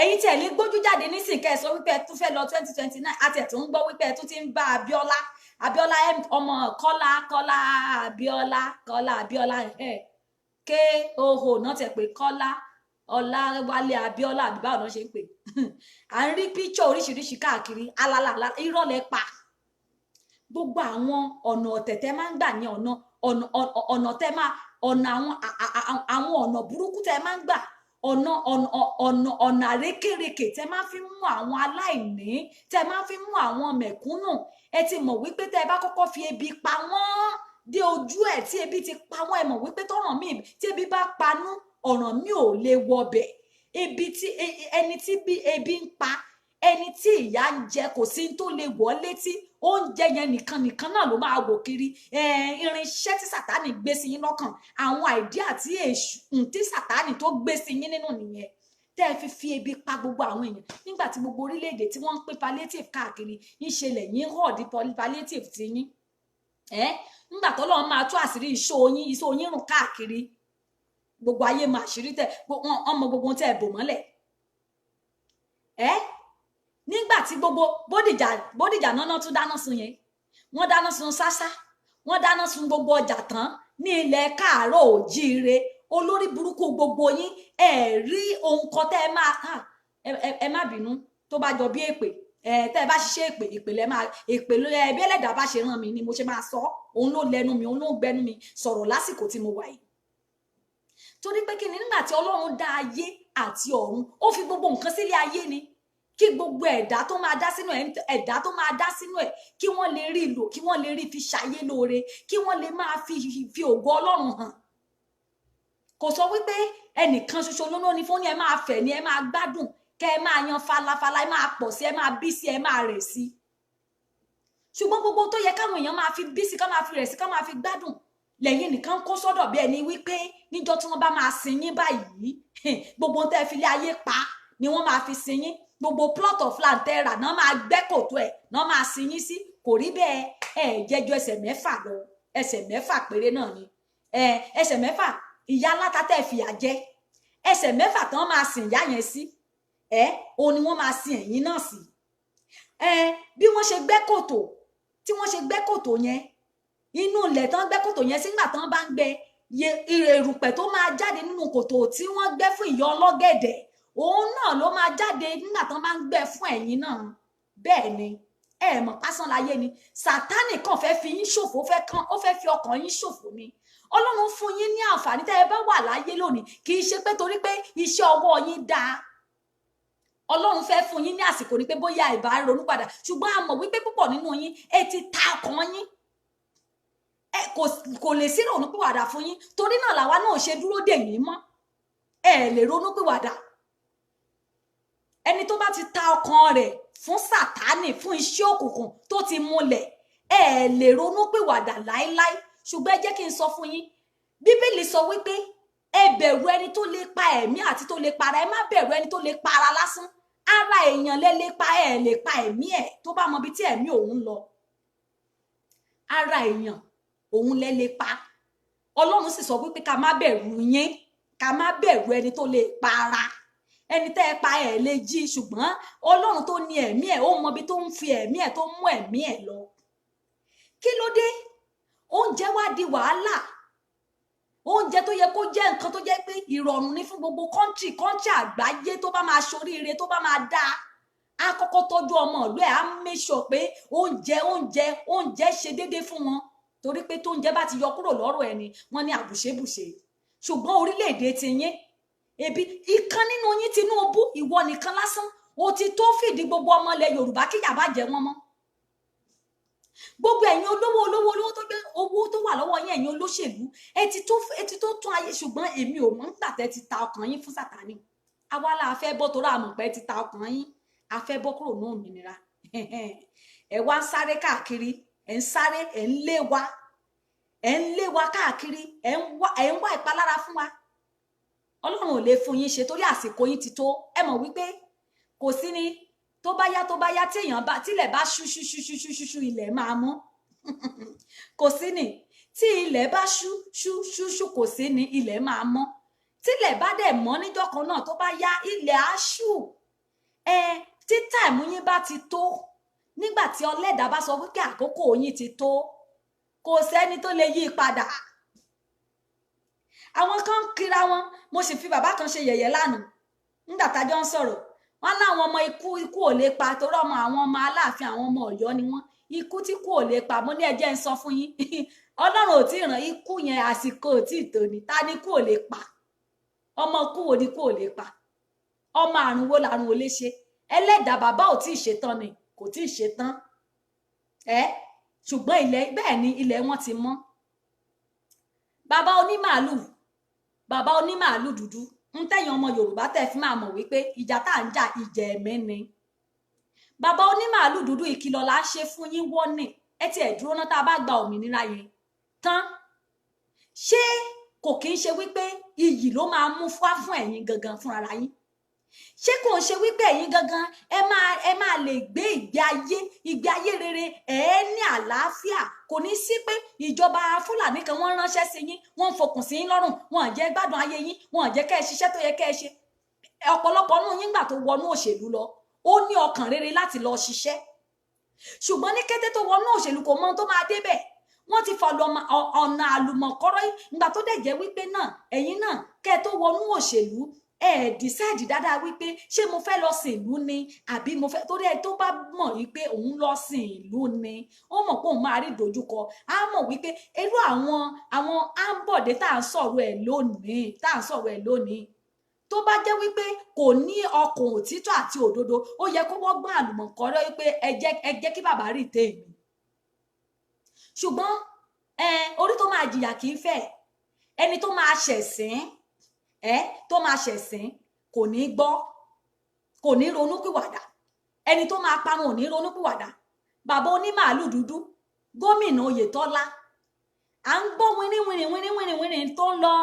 ẹ̀yin tí ẹ lè gbójú jáde nísìnyí kẹ́ ẹ sọ wípé ẹ tún fẹ́ lọ 2029. Àti ẹ̀ tún ń gbọ́ wípé ẹ tún ti ń bá Abíọ́lá, Abíọ́lá ọmọ Kọ́lá, Kọ́lá Abíọ́lá, Kọ́lá Abíọ́lá ẹ ké oho náà tẹ̀ pé Kọ́lá Ọláwálé Abíọ́lá, àbí báwo náà ṣe ń pè. À ń rí píṣọ oríṣiríṣi káàkiri. Alálàlá, irọ́ lẹ pa. Gbogbo àwọn ọ̀nà ọ̀tẹ̀ tẹ́ máa ń gbà ní ọ̀nà tẹ́ máa ọ̀nà àwọn ọ̀nà burúkú tẹ́ máa ń gbà, ọ̀nà àrékèrèkè tẹ́ máa fi mú àwọn aláìní, tẹ́ máa fi mú àwọn mẹ̀kúnnù. Ẹ ti mọ̀ wípé tẹ́ ẹ bá kọ́kọ́ fi ebi pa wọ́n dé ojú ẹ̀, tí ebi ti pa wọ́n, ẹ mọ̀ wípé tọ́ràn míì, tí ebi bá panú, ọ̀ràn mi ò lè wọbẹ̀. Ebi tí ẹni tí bí ebi ń pa, ẹni tí ìyà ń jẹ, kò sí tó lè wọ́ létí. Oúnjẹ yẹn nìkan nìkan náà ló máa wò kiri. Irinṣẹ́ tí Sàtánì gbé sí yín lọ́kàn, àwọn idea tí èṣù, tí Sàtánì tó gbé sí yín nínú nìyẹn, tẹ́ ẹ fi fi ebi pa gbogbo àwọn èèyàn nígbà tí gbogbo orílẹ̀-èdè tí wọ́n ń pín palliative káàkiri ń ṣẹlẹ̀ yín hàn di palliative ti yín ẹ́. Nígbà tó lọ́ọ́ máa tú àṣírí iṣó yín, iṣó yín rùn káàkiri gbogbo ayé, máa àṣírí tẹ wọ́n mọ gbogbo ohun tẹ́ ẹ bò mọ́lẹ̀ ẹ́. Nígbà tí gbogbo Bódìjà, Bódìjà náà tún dáná sun yẹn, wọ́n dáná sun sásá, wọ́n dáná sun gbogbo ọjà tán ní ilẹ̀ káàárọ̀ òjíire. Olórí burúkú gbogbo yín, ẹ rí ohun kan tẹ́ ẹ máa ẹ má bínú tó bá jọ bí èpè ẹ. Tẹ́ ẹ bá ṣiṣẹ́ èpè, èpè lẹ máa èpè ló ẹ. Bí ẹlẹ́dàá bá ṣe rán mi ni mo ṣe máa sọ. Òun ló lẹ́nu mi, òun ló ń gbẹnu mi sọ̀rọ̀ lásìkò tí mo wà yìí. Torí pé kí ni? Nígbà tí Ọlọ́run dá ayé àti ọ̀run, ó fi gbogbo nǹkan sílé ayé ni kí gbogbo ẹ̀dá tó máa dá sínú ẹ̀, ẹ̀dá tó máa dá sínú ẹ̀, kí wọ́n lè rí lò, kí wọ́n lè rí fi ṣayé lóore, kí wọ́n lè máa fi ògo Ọlọ́run hàn. Kò sọ wípé ẹnìkan ṣoṣo ló ní fún ní ẹ máa fẹ̀ ní, ẹ máa gbádùn, kẹ ẹ máa yan falafala, ẹ máa pọ̀ sí, ẹ máa bí sí, ẹ máa rẹ̀ sí. Ṣùgbọ́n gbogbo tó yẹ káwọn èèyàn máa fi bí sí, ká máa fi rẹ̀ sí, ká máa fi gbádùn, lẹ́yìn nìkan kó sọ́dọ̀, bí ẹni wípé níjọ́ tí wọ́n bá máa sin yín báyìí, gbogbo tẹ́ fi lé ayé pa ni wọ́n máa fi sin yín. Gbogbo plot of land tẹ́ rà náà máa gbẹ́ kòtò ẹ̀ náà máa sin yín sí. Kò rí bẹ́ẹ̀. Ẹ jẹ́jọ́ ẹsẹ̀ 6 lọ, ẹsẹ̀ 6 péré náà ni ẹ, ẹsẹ̀ 6. Ìyá aláta tẹ́ fìyà jẹ, ẹsẹ̀ 6 tán máa sin ìyá yẹn sí ẹ, òun ni wọ́n máa sin ẹ̀yin náà sí. Ẹ bí wọ́n ṣe gbẹ́ kòtò. Tí wọ́n ṣe gbẹ́ kòtò yẹn, inú ilẹ̀ tán gbẹ́ kòtò yẹn sígbà tán bá ń gbẹ́ erùpẹ̀ tó máa jáde nínú kòtò tí wọ́n gbẹ́ fún ìyá ọlọ́gẹ̀dẹ̀, òun náà ló máa jáde nígbà tán bá ń gbẹ́ fún ẹ̀yin náà. Bẹ́ẹ̀ ni, ẹ mọ̀ pásán láyé ni. Sátánì kàn fẹ́ fi yín ṣòfò, ó fẹ́ fi ọkàn yín ṣòfò ni. Ọlọ́run fún yín ní àǹfààní tẹ́ ẹ bá wà láyé lónìí. Kì í ṣe pé torí pé iṣẹ́ ọwọ́ yín dáa. Ọlọ́run fẹ́ fún yín ní àsìkò ni pé bóyá ìbá ronú padà. Ṣùgbọ́n a mọ̀ wípé púpọ̀ nínú yín, ẹ ti ta ọkàn yín, ẹ kò lè sí ronúpìwàdà fún yín. Torí náà làwa náà ṣe dúró dè yín mọ́. Ẹ lè ronúpìwàdà. Ẹni tó bá ti ta ọkàn rẹ̀ fún Sátánì, fún iṣẹ́ òkùnkùn tó ti múlẹ̀, ẹ lè ronúpìwàdà láéláé. Ṣùgbọ́n ẹ jẹ́ kí n sọ fún yín, Bíbélì sọ wípé ẹ bẹ̀rù ẹni tó lè pa ẹ̀mí àti tó lè para. Ẹ má bẹ̀rù ẹni tó lè para lásán. Ara èèyàn lẹ lè pa, ẹ lè pa ẹ̀mí ẹ̀ tó bá mọ ibi tí ẹ̀mí òun lọ. Ara èèyàn òun lẹ lè pa. Ọlọ́run sì sọ wípé ká má bẹ̀rù yín, ká má bẹ̀rù ẹni tó lè pa ara. Ẹni tẹ́ ẹ pa, ẹ̀ lè jí, ṣùgbọ́n Ọlọ́run tó ní ẹ̀mí ẹ̀, ó mọ ibi tó ń fi ẹ̀mí ẹ̀, tó mú ẹ̀mí ẹ̀ lọ. Kí ló dé? Oúnjẹ wá di wàhálà. Oúnjẹ tó yẹ kó jẹ́ nǹkan tó jẹ́ pé ìrọ̀rùn ní fún gbogbo country àgbáyé tó bá máa ṣoríire, tó bá máa dáa, á kọ́kọ́ tọ́jú ọmọ ìlú ẹ̀, á make sure pé oúnjẹ ṣe déédéé fún wọn, torí pé tóúnjẹ bá ti yọ kúrò lọ́rọ̀ ẹni, wọ́n ní àbùṣebùṣe. Ṣùgbọ́n orílẹ̀-èdè ti yín, ebi ìkan nínú yín, Tinubu, ìwọ nìkan lásán o ti tó fìdí gbogbo ọmọ ilẹ̀ Yorùbá kíyà bá jẹ wọ́n mọ́. Gbogbo ẹ̀yin olówó olówó olówó tó gbé owó tó wà lọ́wọ́ yín, ẹ̀yin olóṣèlú, ẹ ti tó tún ayé. Ṣùgbọ́n èmi ò mọ̀ nígbà tẹ́ ti ta ọkàn yín fún Sàtánì. Àwa la fẹ́ bọ́, torí àmọ̀ pé ẹ ti ta ọkàn yín. A fẹ́ bọ́ kúrò ní òmìnira. Ẹ wá ń sáré káàkiri, ẹ ń sáré, ẹ ń lé wa, ẹ ń lé wa káàkiri, ẹ ń wá ìpalára fún wa. Ọlọ́run ò lè fún yín ṣe torí àsìkò yín ti tó. Ẹ mọ̀ wípé kò sí ni, tó bá yá, tó bá yá, tí èèyàn bá tílẹ̀ bá ṣú ṣú ṣú ṣú ṣú ṣú ṣú, ilẹ̀ máa mọ́. Kò sí ni, tí ilẹ̀ bá ṣú ṣú ṣú ṣú, kò sí ni, ilẹ̀ máa mọ́. Tílẹ̀ bá dẹ̀ mọ́ níjọ́ kan náà, tó bá yá, ilẹ̀ á ṣú. Ẹ tí time yín bá ti tó, nígbà tí ọlẹ́dàá bá sọ wípé àkókò yín ti tó, kò sẹ́ni tó lè yí i padà. Àwọn kan ń kira wọn. Mo sì fi bàbá kan ṣe yẹ̀yẹ́ lánàá nígbà tájọ ń sọ̀rọ̀. Wọn láwọn ọmọ ikú ikú ò lè pa, torí ọmọ àwọn ọmọ Aláàfin, àwọn ọmọ Ọ̀yọ́ ni wọn, ikú tí kú ò lè pa. Mo ní ẹ jẹ́ ń sọ fún yín, Ọlọ́run ò tí ì ràn ikú yẹn, àsìkò ò tí ì tó ni. Ta ni kú ò lè pa? Ọmọ kú wo ni kú ò lè pa? Ọmọ àrùn wo làrùn ò lè ṣe? Ẹlẹ́dàá bàbá ò tí ì ṣetán ni, kò tí ì ṣetán ẹ. Ṣùgbọ́n ilẹ̀, bẹ́ẹ̀ ni, ilẹ̀ wọn ti mọ́. Bàbá onímàálù, bàbá onímàálù dúdú ń tẹ̀yìn ọmọ Yorùbá tẹ̀ fi máa mọ̀ wípé ìjà tá à ń jà, ìjà ẹ̀mí ni. Bàbá onímàálù dúdú, ìkìlọ̀ là ń ṣe fún yín, wọ́n ní ẹ ti ẹ̀ dúró ná. Tá a bá gba òmìnira yẹn tán, ṣé kò kí ń ṣe wípé iyì ló máa mú fá fún ẹ̀yin gangan fúnra yín? Ṣé kò ń ṣe wípé ẹ̀yin gangan ẹ máa lè gbé ìgbé ayé rere, ẹ ní àlàáfíà? Kò ní sí pé ìjọba Fúlàní kan, wọ́n ránṣẹ́ sí yín, wọ́n ń fokùn sí yín lọ́rùn, wọ́n ò jẹ́ gbádùn ayé yín, wọ́n ò jẹ́ kẹ́ ẹ ṣiṣẹ́ tó yẹ kẹ́ ẹ ṣe. Ọ̀pọ̀lọpọ̀ nù yín gbà tó wọnú òṣèlú lọ, ó ní ọkàn rere láti lọ ṣiṣẹ́, ṣùgbọ́n ní kété tó wọnú òṣèlú, kò mọ ohun tó máa débẹ̀. Wọ́n ti fọlọ ọ̀nà àlùmọ̀kọ́rọ́. Ìgbà tó dẹ̀ jẹ́ wípé náà, ẹ̀yin náà, kẹ́ ẹ tó wọnú òṣèlú, ẹ decide dáadáa wípé ṣé mo fẹ́ lọ sìn ìlú ni àbí mo fẹ́, torí ẹ tó bá mọ̀ wípé òun lọ sìn ìlú ni, ó mọ̀ pé òun máa rí ìdojúkọ. Á mọ̀ wípé irú àwọn Ambode tá à ń sọ̀rọ̀ ẹ̀ lónìí, tó bá jẹ́ wípé kò ní ọkàn òtítọ́ àti òdodo, ó yẹ kó wọ́gbọ́n àlùmọ̀kọ́rọ́ wípé ẹ jẹ́ kí bàbá rí tèmi. Ṣùgbọ́n ẹ orí tó máa jìyà kì í fẹ́ ẹni tó máa ṣẹ̀sín, ẹ tó máa ṣẹ̀sín kò ní gbọ́, kò ní ronúpìwàdà. Ẹni tó máa parun ò ní ronúpìwàdà. Bàbá onímàálù dúdú, gómìnà Oyètọ́lá, à ń gbọ́ wínní wínní wínní wínní wínní tó ń lọ.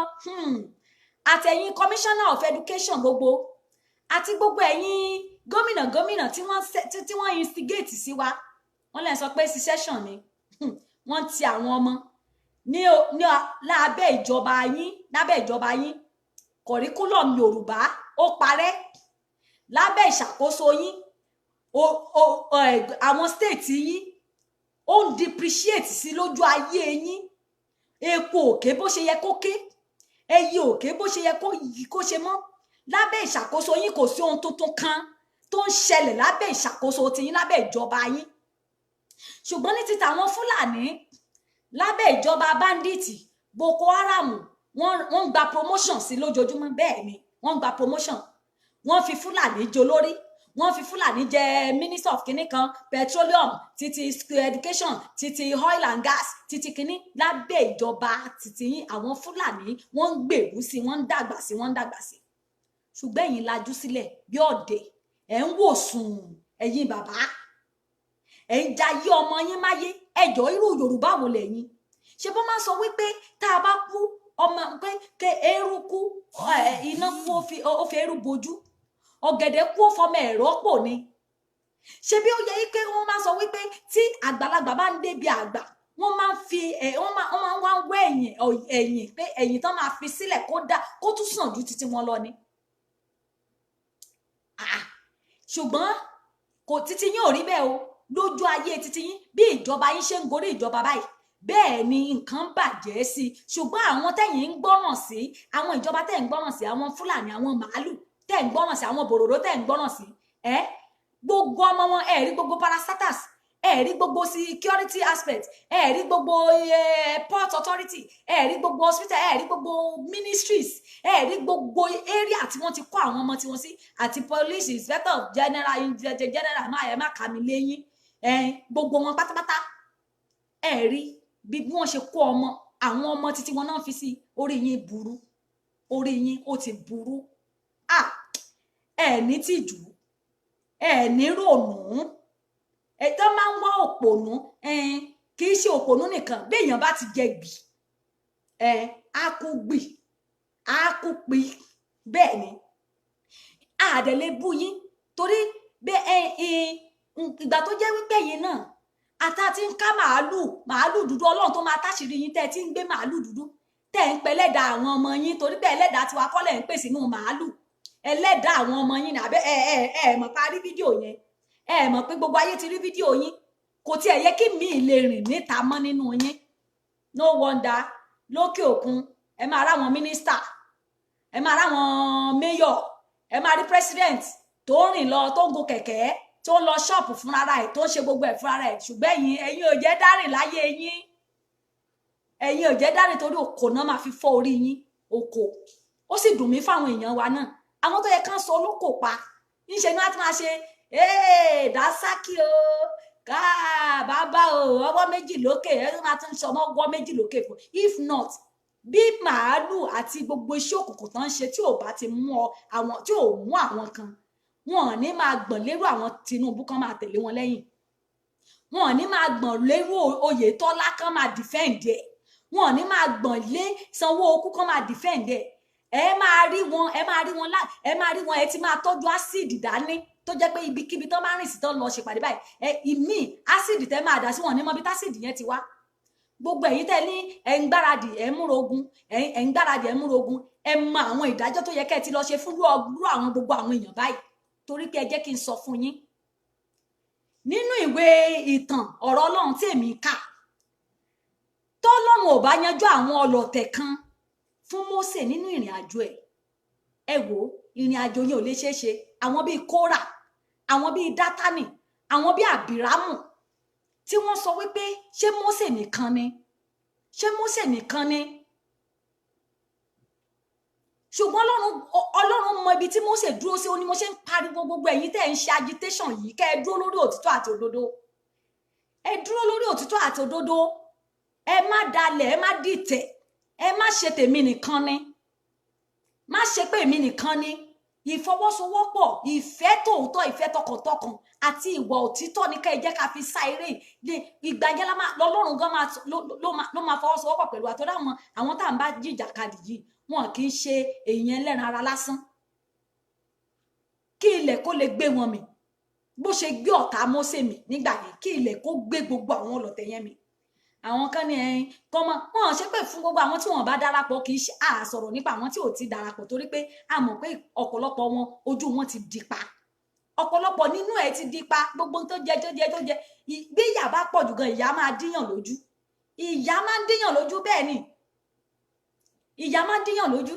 Àtẹ̀yìn commissioner of education gbogbo àti gbogbo ẹ̀yin gómìnà gómìnà tí wọ́n instigate sí wa, wọ́n lè sọ pé secession ni. Wọ́n ti àwọn ọmọ ní lábẹ́ ìjọba yín, lábẹ́ ìjọba yín, curriculum Yorùbá ó parẹ́ lábẹ́ ìṣàkóso yín. Àwọn state yín, Ó ń depreciate sí lójú ayé yín. Epo òkè bó ṣe yẹ kó ké, ẹyẹ òkè bó ṣe yẹ kó ṣe mọ́. Lábẹ́ ìṣàkóso yín, kò sí ohun tuntun kan tó ń ṣẹlẹ̀ lábẹ́ ìṣàkóso tiyín, lábẹ́ ìjọba yín. Ṣùgbọ́n ní ti tàwọn Fúlàní lábẹ́ ìjọba bandit, Boko Haram, wọ́n ń gba promotion sí lójoojúmọ́. Bẹ́ẹ̀ ni, wọ́n ń gba promotion. Wọ́n fi Fúlàní jolórí, wọ́n fi Fúlàní jẹ minister of kinní kan, petroleum, títí education, títí oil and gas, títí kinní. Lábẹ́ ìjọba títí yín, àwọn Fúlàní wọ́n ń gbèrú sí, wọ́n ń dàgbà sí, wọ́n ń dàgbà sí. Ṣùgbọ́n ẹ̀yin lajú sílẹ̀ bí ọ̀dẹ̀, ẹ̀ ń wò sùn. Ẹ̀yin bàbá, ẹ̀ ń jayé ọmọ yín máyé. Ẹjọ́, irú Yorùbá wo lẹ̀yin ṣe? Bó máa ń sọ wípé tá a bá kú ọmọ pé ké eérú kú, iná kú, ó fi eérú bojú, ọ̀gẹ̀dẹ̀ kú, ó fọmọ ẹ̀rọ pò ni. Ṣe bí ó yẹ pé wọ́n máa sọ wípé tí àgbàlagbà bá ń débi àgbà, wọ́n máa ń fi ẹ wọ́n máa ń wá wẹ́ ẹ̀yìn ẹ̀yìn, pé ẹ̀yìn tán máa fi sílẹ̀ kó dá kó tún sàn ju títí wọn lọ ni. Ṣùgbọ́n kò títí yín ò rí bẹ́ẹ̀ o. Lójú ayé títí yín, bí ìjọba yín ṣe ń gorí ìjọba báyìí, bẹ́ẹ̀ ni nǹkan bàjẹ́ sí i. Ṣùgbọ́n àwọn tẹ̀yìn ń gbọ́ràn sí, àwọn ìjọba tẹ̀ ń gbọ́ràn sí, àwọn Fúlàní, àwọn màálù tẹ̀ ń gbọ́ràn sí, àwọn bòròró tẹ̀ ń gbọ́ràn sí, ẹ́ gbogbo ọmọ wọn, ẹ rí gbogbo parastatals, ẹ rí gbogbo security aspect, ẹ rí gbogbo port authority, ẹ rí gbogbo hospital, ẹ rí gbogbo ministries, ẹ rí gbogbo area tí wọ́n ti kó àwọn ọmọ tí wọ́n sí, àti police inspector general, inspector general, má ẹ má kà mí léyìn ẹ, gbogbo wọn pátápátá. Ẹ rí bí wọ́n ṣe kó ọmọ, àwọn ọmọ títí wọn náà fi sí. Orí yín burú, orí yín ó ti burú. Ah, ẹ ní tìjú, ẹ ní rònú. Ẹ tó máa ń wá òpònú, kì í ṣe òpònú nìkan. Bí èèyàn bá ti jẹ gbì, ẹ á kú gbì, á kú pi. Bẹ́ẹ̀ ni, àdẹ̀lẹ̀ bú yín torí bẹ́ẹ̀. Ẹ ìgbà tó jẹ́ wípé yín náà ata ti ń ká màálù, màálù dúdú, Ọlọ́run tó máa táṣìírí yín tẹ́ ẹ ti ń gbé màálù dúdú, tẹ́ ẹ ń pẹlẹ́dà àwọn ọmọ yín, torí pé ẹlẹ́dàá tiwa kọ́lẹ̀ ń pè sínú màálù, ẹlẹ́dàá àwọn ọmọ yín ni. Àbẹ́ ẹ ẹ ẹ mọ̀ pa rí fídíò yẹn? Ẹ mọ̀ pé gbogbo ayé ti rí fídíò yín? Kò tiẹ̀ yẹ kí mi lè rìn níta mọ́ nínú yín. No wonder, lókè òkun, ẹ máa ráwọn mínísítà, ẹ máa ráwọn mayor, ẹ máa rí president tó ń rìn lọ, tó ń gun kẹ̀kẹ́, tó ń lọ ṣọ́ọ̀pù fúnra ẹ̀, tó ń ṣe gbogbo ẹ̀ fúnra ẹ̀. Ṣùgbọ́n ẹ̀yin ò jẹ́ dárìn láyé yín. Ẹ̀yin ò jẹ́ dárìn torí òkò náà máa fi fọ́ orí yín, òkò. Ó sì dùn mí fáwọn èèyàn wa náà, àwọn tó yẹ kán sọ olóko pa, níṣẹ́ ni wọ́n ti máa ṣe ee dasaki o, káà bàbá o, ọwọ́ méjì lókè. Ẹ máa tún sọ ọwọ́ méjì lókè fún. If not, bí màálù àti gbogbo iṣẹ́ òkùnkùn tán ń ṣe, tí ò bá ti mú ọ àwọn tí ò mú àwọn kan, wọn ò ní máa gbọ̀n lérò àwọn Tinubu kan máa tẹ̀lé wọn lẹ́yìn. Wọn ò ní máa gbọ̀n lérò Oyètọ́lá kan máa defend ẹ̀. Wọn ò ní máa gbọ̀n lé Sanwó-Okú kan máa defend ẹ̀. Ẹ máa rí wọn, ẹ máa rí wọn lá, ẹ máa rí wọn. Ẹ ti máa tọ́jú acid dání, tó jẹ́ pé ibikíbi tán máa rìn sí, tán lọ ṣèpàdé báyìí, ẹ ìmíì acid tẹ́ máa dà sí wọn ní mọ́ bí tásìdì yẹn ti wá. Gbogbo ẹ̀yin tẹ́ ní ẹ̀ ń gbáradì, ẹ̀ ń múra ogun, ẹ̀ ń gbáradì, ẹ̀ ń múra ogun, ẹ mọ àwọn ìdájọ́ tó yẹ kẹ́ ẹ ti lọ ṣe fún rú àwọn gbogbo àwọn èèyàn báyìí. Torí pé ẹ jẹ́ kí n sọ fún yín, nínú ìwé ìtàn ọ̀rọ̀ Ọlọ́run tí èmi kà, tọ́lọ́run ò bá yanjú àwọn ọlọ̀tẹ̀ kan fún Mósè nínú ìrìn àjò ẹ̀, ẹ wò ó, ìrìn àjò yẹn ò lè ṣeé ṣe. Àwọn bíi Kórà, àwọn bíi Dátánì, àwọn bíi Àbírámù, tí wọ́n sọ wípé ṣé Mósè nìkan ni? Ṣé Mósè nìkan ni? Ṣùgbọ́n Ọlọ́run mọ ibi tí Mósè dúró sí. Ó ní mo ṣe ń pariwo, gbogbo ẹ̀yin tẹ́ ẹ̀ ń ṣe agitation yìí, kẹ́ ẹ dúró lórí òtítọ́ àti òdodo. Ẹ dúró lórí òtítọ́ àti òdodo. Ẹ má dalẹ̀, ẹ má dìtẹ̀, ẹ má ṣe tèmi nìkan ni, má ṣe pé èmi nìkan ni. Ìfọwọ́sowọ́pọ̀, ìfẹ́ tòótọ́, ìfẹ́ tọkàntọkàn àti ìwà òtítọ́ ní ká ẹ jẹ́ ká fi sá eré ní ìgbà yẹn lọ́lọ́run gan ló máa fọwọ́sowọ́pọ̀ pẹ̀lú àtọ́dá àwọn tá à ń bá jìjàkadì yìí. Wọn kì í ṣe èèyàn ẹlẹ́ran ara lásán. Kí ilẹ̀ kó lè gbé wọn mì bó ṣe gbé ọ̀tá Mósè mì nígbà yẹn, kí ilẹ̀ kó gbé gbogbo àwọn ọlọ̀tẹ̀ yẹn mì. Àwọn kan ní ẹyin kọ́mọ wọn ṣe pé fún gbogbo àwọn tí wọn bá darapọ̀. Kì í ṣe à sọ̀rọ̀ nípa àwọn tí ò ti darapọ̀, torí pé a mọ̀ pé ọ̀pọ̀lọpọ̀ wọn, ojú wọn ti di pa. Ọ̀pọ̀lọpọ̀ nínú ẹ̀ ti di pa gbogbo tó jẹ tó jẹ tó jẹ. Bí ìyà bá pọ̀ jù gan, ìyà máa díyàn lójú, ìyà máa ń díyàn lójú. Bẹ́ẹ̀ ni, ìyà máa ń díyàn lójú.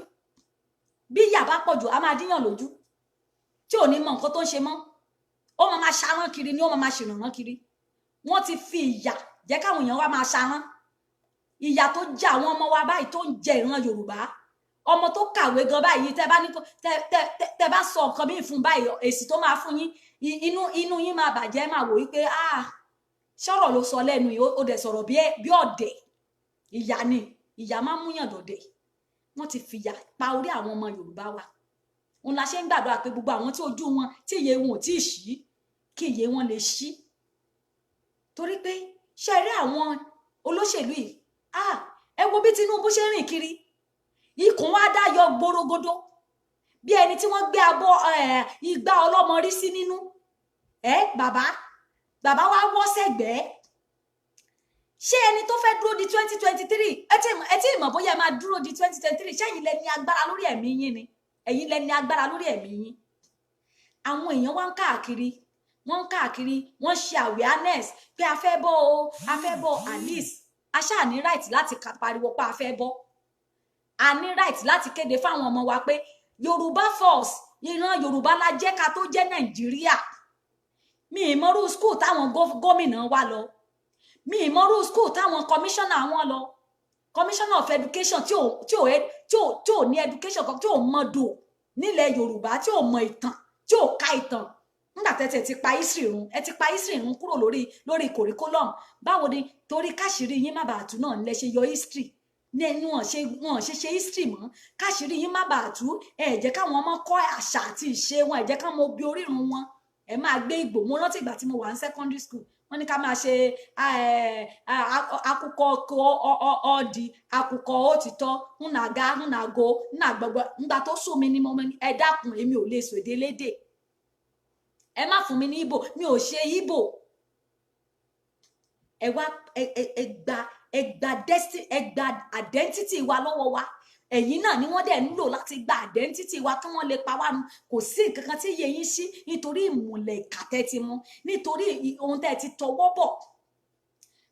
Bí ìyà bá pọ̀ jù, á máa díyàn lójú, tí ò ní mọ nǹkan tó ń ṣe mọ́. Ó máa máa ṣarán kiri ni, ó máa máa ṣèrànràn kiri. Wọ́n ti fi ìyà jẹ́ káwọn èèyàn wa máa ṣarán. Ìyà tó jẹ àwọn ọmọ wa báyìí, tó ń jẹ ìran Yorùbá, ọmọ tó kàwé gan báyìí, tẹ bá ní kó tẹ tẹ tẹ bá sọ nǹkan míì fún báyìí, èsì tó máa fún yín, inú yín máa bàjẹ́, máa wò wípé, "Ah, sọ̀rọ̀ ló sọ lẹ́nu yìí, ó dẹ̀ sọ̀rọ̀ bí ọ̀dẹ̀." Ìyà ni, ìyà máa ń múyàn dọ̀dẹ̀. Wọ́n ti fìyà pa orí àwọn ọmọ Yorùbá wa. Òun la ṣe ń gbàdúrà pé gbogbo àwọn tí ojú wọn, tí ìyè wọn ò tí ì ṣí, kí ìyè wọn lè ṣí. Torí pé ṣe rí àwọn olóṣèlú yìí, ah, ẹ wo bí Tinubu ṣe ń rìn kiri, ikùn wa dá yọ gborogodo bí ẹni tí wọ́n gbé abọ́ igbá ọlọ́mọ rí sí nínú ẹ. Bàbá, bàbá wa wọ́ sẹ́gbẹ̀ẹ́. Ṣé ẹni tó fẹ́ dúró di 2023, ẹ tí mọ̀ bóyá ẹ máa dúró di 2023? Ṣẹ́yìn lẹ ní agbára lórí ẹ̀mí yín ni? Ẹ̀yin lẹ ní agbára lórí ẹ̀mí yín. Àwọn èèyàn wá ń káàkiri, wọ́n ń káàkiri, wọ́n ṣe awareness pé a fẹ́ bọ́ o, a fẹ́ bọ́. At least a ṣáà ní right láti pariwo pé a fẹ́ bọ́. A ní right láti kéde fáwọn ọmọ wa pé Yorùbá first, ìran Yorùbá la jẹ́ ká tó jẹ́ Nàìjíríà. Mi ì mọrú school táwọn gómìnà wa lọ, mi ì mọrú school táwọn commissioner wọn lọ, commissioner of education tí ò ní education kan, tí ò mọ dò nílẹ̀ Yorùbá, tí ò mọ ìtàn, tí ò ka ìtàn. Nígbà tẹ́tẹ̀ ti pa history run, ẹ ti pa history run kúrò lórí curriculum. Báwo ni? Torí káṣírí yín má bàa tú náà lẹ ṣe yọ history ní ẹnu. Wọn ṣe history mọ́, káṣírí yín má bàa tú. Ẹ jẹ́ káwọn ọmọ kọ́ àṣà àti ìṣe wọn, ẹ jẹ́ káwọn mọ bí orírun wọn. Ẹ máa gbé Ìgbò. Mo rántí ìgbà tí mo wà ní secondary school, wọ́n ní ká máa ṣe akụkọ ọdì, akụkọ òtítọ́, nnàga nnàgo nnàgbọgbọ. Ńgbà tó sún mi ni mo ní, "Ẹ dákun, èmi ò lè sọ èdè lédè, ẹ má fún mi ní Ìgbò, mi ò ṣe Ìgbò." Ẹ wá ẹ gba destiny, ẹ gba identity wa lọ́wọ́ wa. Ẹ̀yin náà ni wọ́n dẹ̀ ń lò láti gba identity wa kí wọ́n lè pa wá nu. Kò sí nǹkan kan tí iye yín sí, nítorí ìmùlẹ̀ ìkà tẹ́ ti mú, nítorí ohun tẹ́ ti tọwọ́ bọ̀.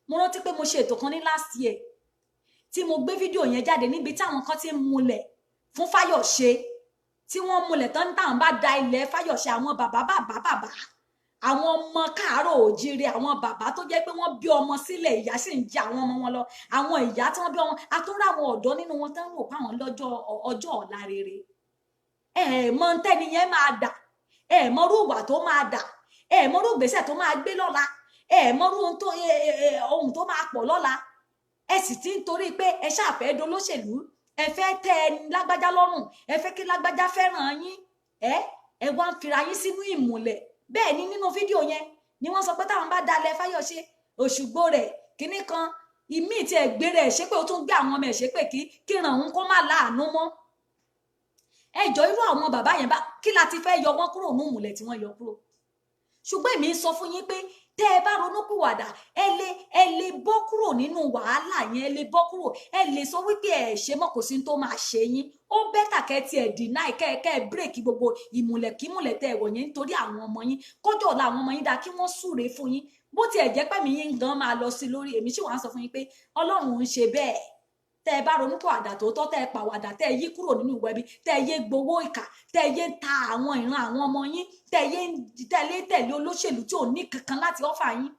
Mo rántí pé mo ṣe ètò kan ní last year tí mo gbé fídíò yẹn jáde, níbi táwọn kan ti ń múlẹ̀ fún Fáyọ̀ṣe, tí wọ́n múlẹ̀ tán táwọn bá da ilẹ̀ Fáyọ̀ṣe. Àwọn bàbá bàbá bàbá, àwọn ọmọ káàárọ̀ òjíire, àwọn bàbá tó jẹ́ pé wọ́n bí ọmọ sílẹ̀, ìyá sì ń jẹ àwọn ọmọ wọn lọ. Àwọn ìyá tí wọ́n bí ọmọ, àtúnrà, àwọn ọ̀dọ́ nínú wọn tán rò pé àwọn lọ́jọ́ ọjọ́ ọ̀la rere. Ẹ ẹ̀ mọ tẹ́ni yẹn máa dà, ẹ ẹ̀ mọrú ìwà tó máa dà, ẹ ẹ̀ mọrú ìgbésẹ̀ tó máa gbé lọ́la, ẹ ẹ̀ mọrú ohun tó máa pọ̀ lọ́la. Ẹ sì ti ń torí pé ẹ ṣàfẹ́ dolóṣèlú, ẹ fẹ́ tẹ́ ẹ lágbájá lọ́rùn, ẹ fẹ́ kí lágbájá fẹ́ràn yín, ẹ wá ń fira yín sínú ìmùlẹ̀. Bẹ́ẹ̀ ni nínú fídíò yẹn ni wọ́n sọ pé táwọn bá dalẹ̀ Fáyọ̀ṣe, Òṣùgbó rẹ̀ kínní kan, ìmíì tí ẹ gbé rẹ̀ ṣépè, ó tún gbé àwọn ọmọ ẹ̀ ṣépè kí ràn òun kó má láàánú mọ́. Ẹ jọ, irú àwọn bàbá yẹn bá kí la ti fẹ́ yọ wọ́n kúrò ní ìmùlẹ̀ tí wọ́n yọ kúrò? Ṣùgbọ́n èmi ń sọ fún yín pé tẹ́ ẹ bá ronúpìwàdà, ẹ lè bọ́ kúrò nínú wàhálà yẹn, ẹ lè bọ́ kúrò, ẹ lè sọ wípé ẹ ṣe mọ́, kò sí tó máa ṣe yín. Ó better kẹ́ tiẹ̀ deny, kẹ́ ẹ break gbogbo ìmùlẹ̀ kímùlẹ̀ tẹ́ ẹ wọ̀ yẹn, nítorí àwọn ọmọ yín, kọjọ́ ọ̀la àwọn ọmọ yín dáa, kí wọ́n súre fún yín. Bó tiẹ̀ jẹ́ pẹ̀mí yín gan máa lọ sí lórí, èmi sì wá ń sọ fún yín pé Ọlọ́run ń ṣe bẹ́ẹ̀. Tẹ́ ẹ bá ronúpìwàdà tòótọ́, tẹ́ ẹ pàwàdà, tẹ́ ẹ yí kúrò nínú ìwà ẹbí, tẹ́ ẹ yé gbowó ìkà, tẹ́ ẹ yé ń ta àwọn ìran àwọn ọmọ yín, tẹ́ ẹ yé ń tẹ̀lé tẹ̀lé olóṣèlú tí ò ní kankan láti offer yín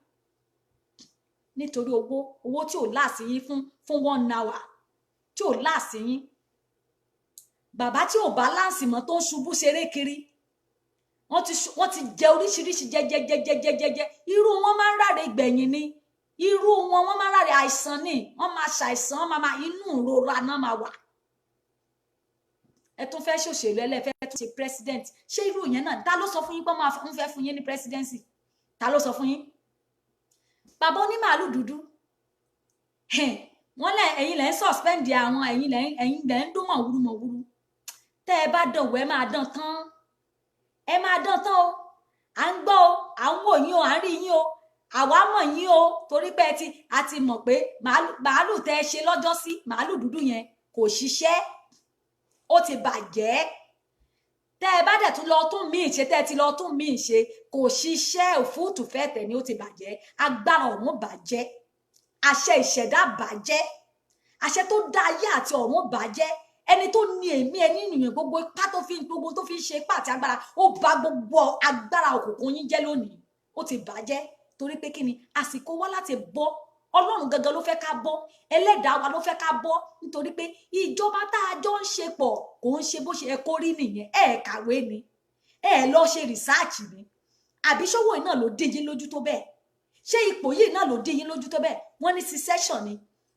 nítorí owó, owó tí ò last yín fún one hour, tí ò last yín. Bàbá tí ò balance mọ́, tó ń ṣubú ṣeré kiri, wọ́n ti jẹ oríṣiríṣi jẹjẹjẹjẹjẹjẹ. Irú wọn máa ń ráre gbẹ̀yìn ni. Irú wọn, wọ́n máa ń ráre àìsàn ni, wọ́n máa ṣàìsàn, wọ́n máa inú ìrora náà máa wà. Ẹ tún fẹ́ ṣòṣèlú, ẹlẹ́fẹ́ tún ṣe president. Ṣé irú yẹn náà, ta ló sọ fún yín pé wọ́n fẹ́ fún yín ní presidency? Ta ló sọ fún yín? Bàbá onímàálù dúdú, wọ́n lẹ ẹ̀yin lẹ ń suspend àwọn, ẹ̀yin lẹ ń dún mọ̀wúrú mọ̀wúrú. Tẹ́ ẹ bá dán wò, ẹ máa dán tán, ẹ máa dán tán o. À ń gbọ́ o, à ń wò yín o, à ń rí yín o, àwa mọ̀ yín o, torí pé ẹ ti a ti mọ̀ pé màálù tẹ́ ẹ ṣe lọ́jọ́ sí, màálù dúdú yẹn kò ṣiṣẹ́, ó ti bàjẹ́. Tẹ́ ẹ bá dẹ̀ tún lọ tún míì ṣe, tẹ́ ẹ ti lọ tún míì ṣe, kò ṣiṣẹ́, òfúùtù fẹ́ tẹ̀ ni, ó ti bàjẹ́. Agbára ọ̀run bàjẹ́, àṣẹ ìṣẹ̀dá bàjẹ́, àṣẹ tó dá ayé àti ọ̀run bàjẹ́. Ẹni tó ní èémí ẹni nìyẹn, gbogbo ipá tó fi, gbogbo tó fi ń ṣe ipá àti agbára, ó bà gbogbo agbára òkùnkùn yín jẹ́ lónìí, ó ti bàjẹ́. Torí pé kí ni? Àsìkò wá láti bọ́. Ọlọ́run gangan ló fẹ́ ká bọ́, ẹlẹ́dàá wa ló fẹ́ ká bọ́, nítorí pé ìjọba tá a jọ ń ṣe pọ̀ kò ń ṣe bó ṣe ẹ kó rí nìyẹn. Ẹ kàwé ni, ẹ lọ ṣe research ni, àbí ṣówó yìí náà ló dín yín lójú tó bẹ́ẹ̀? Ṣé ipò yìí náà ló dín yín lójú tó bẹ́ẹ̀? Wọ́n ní secession ni.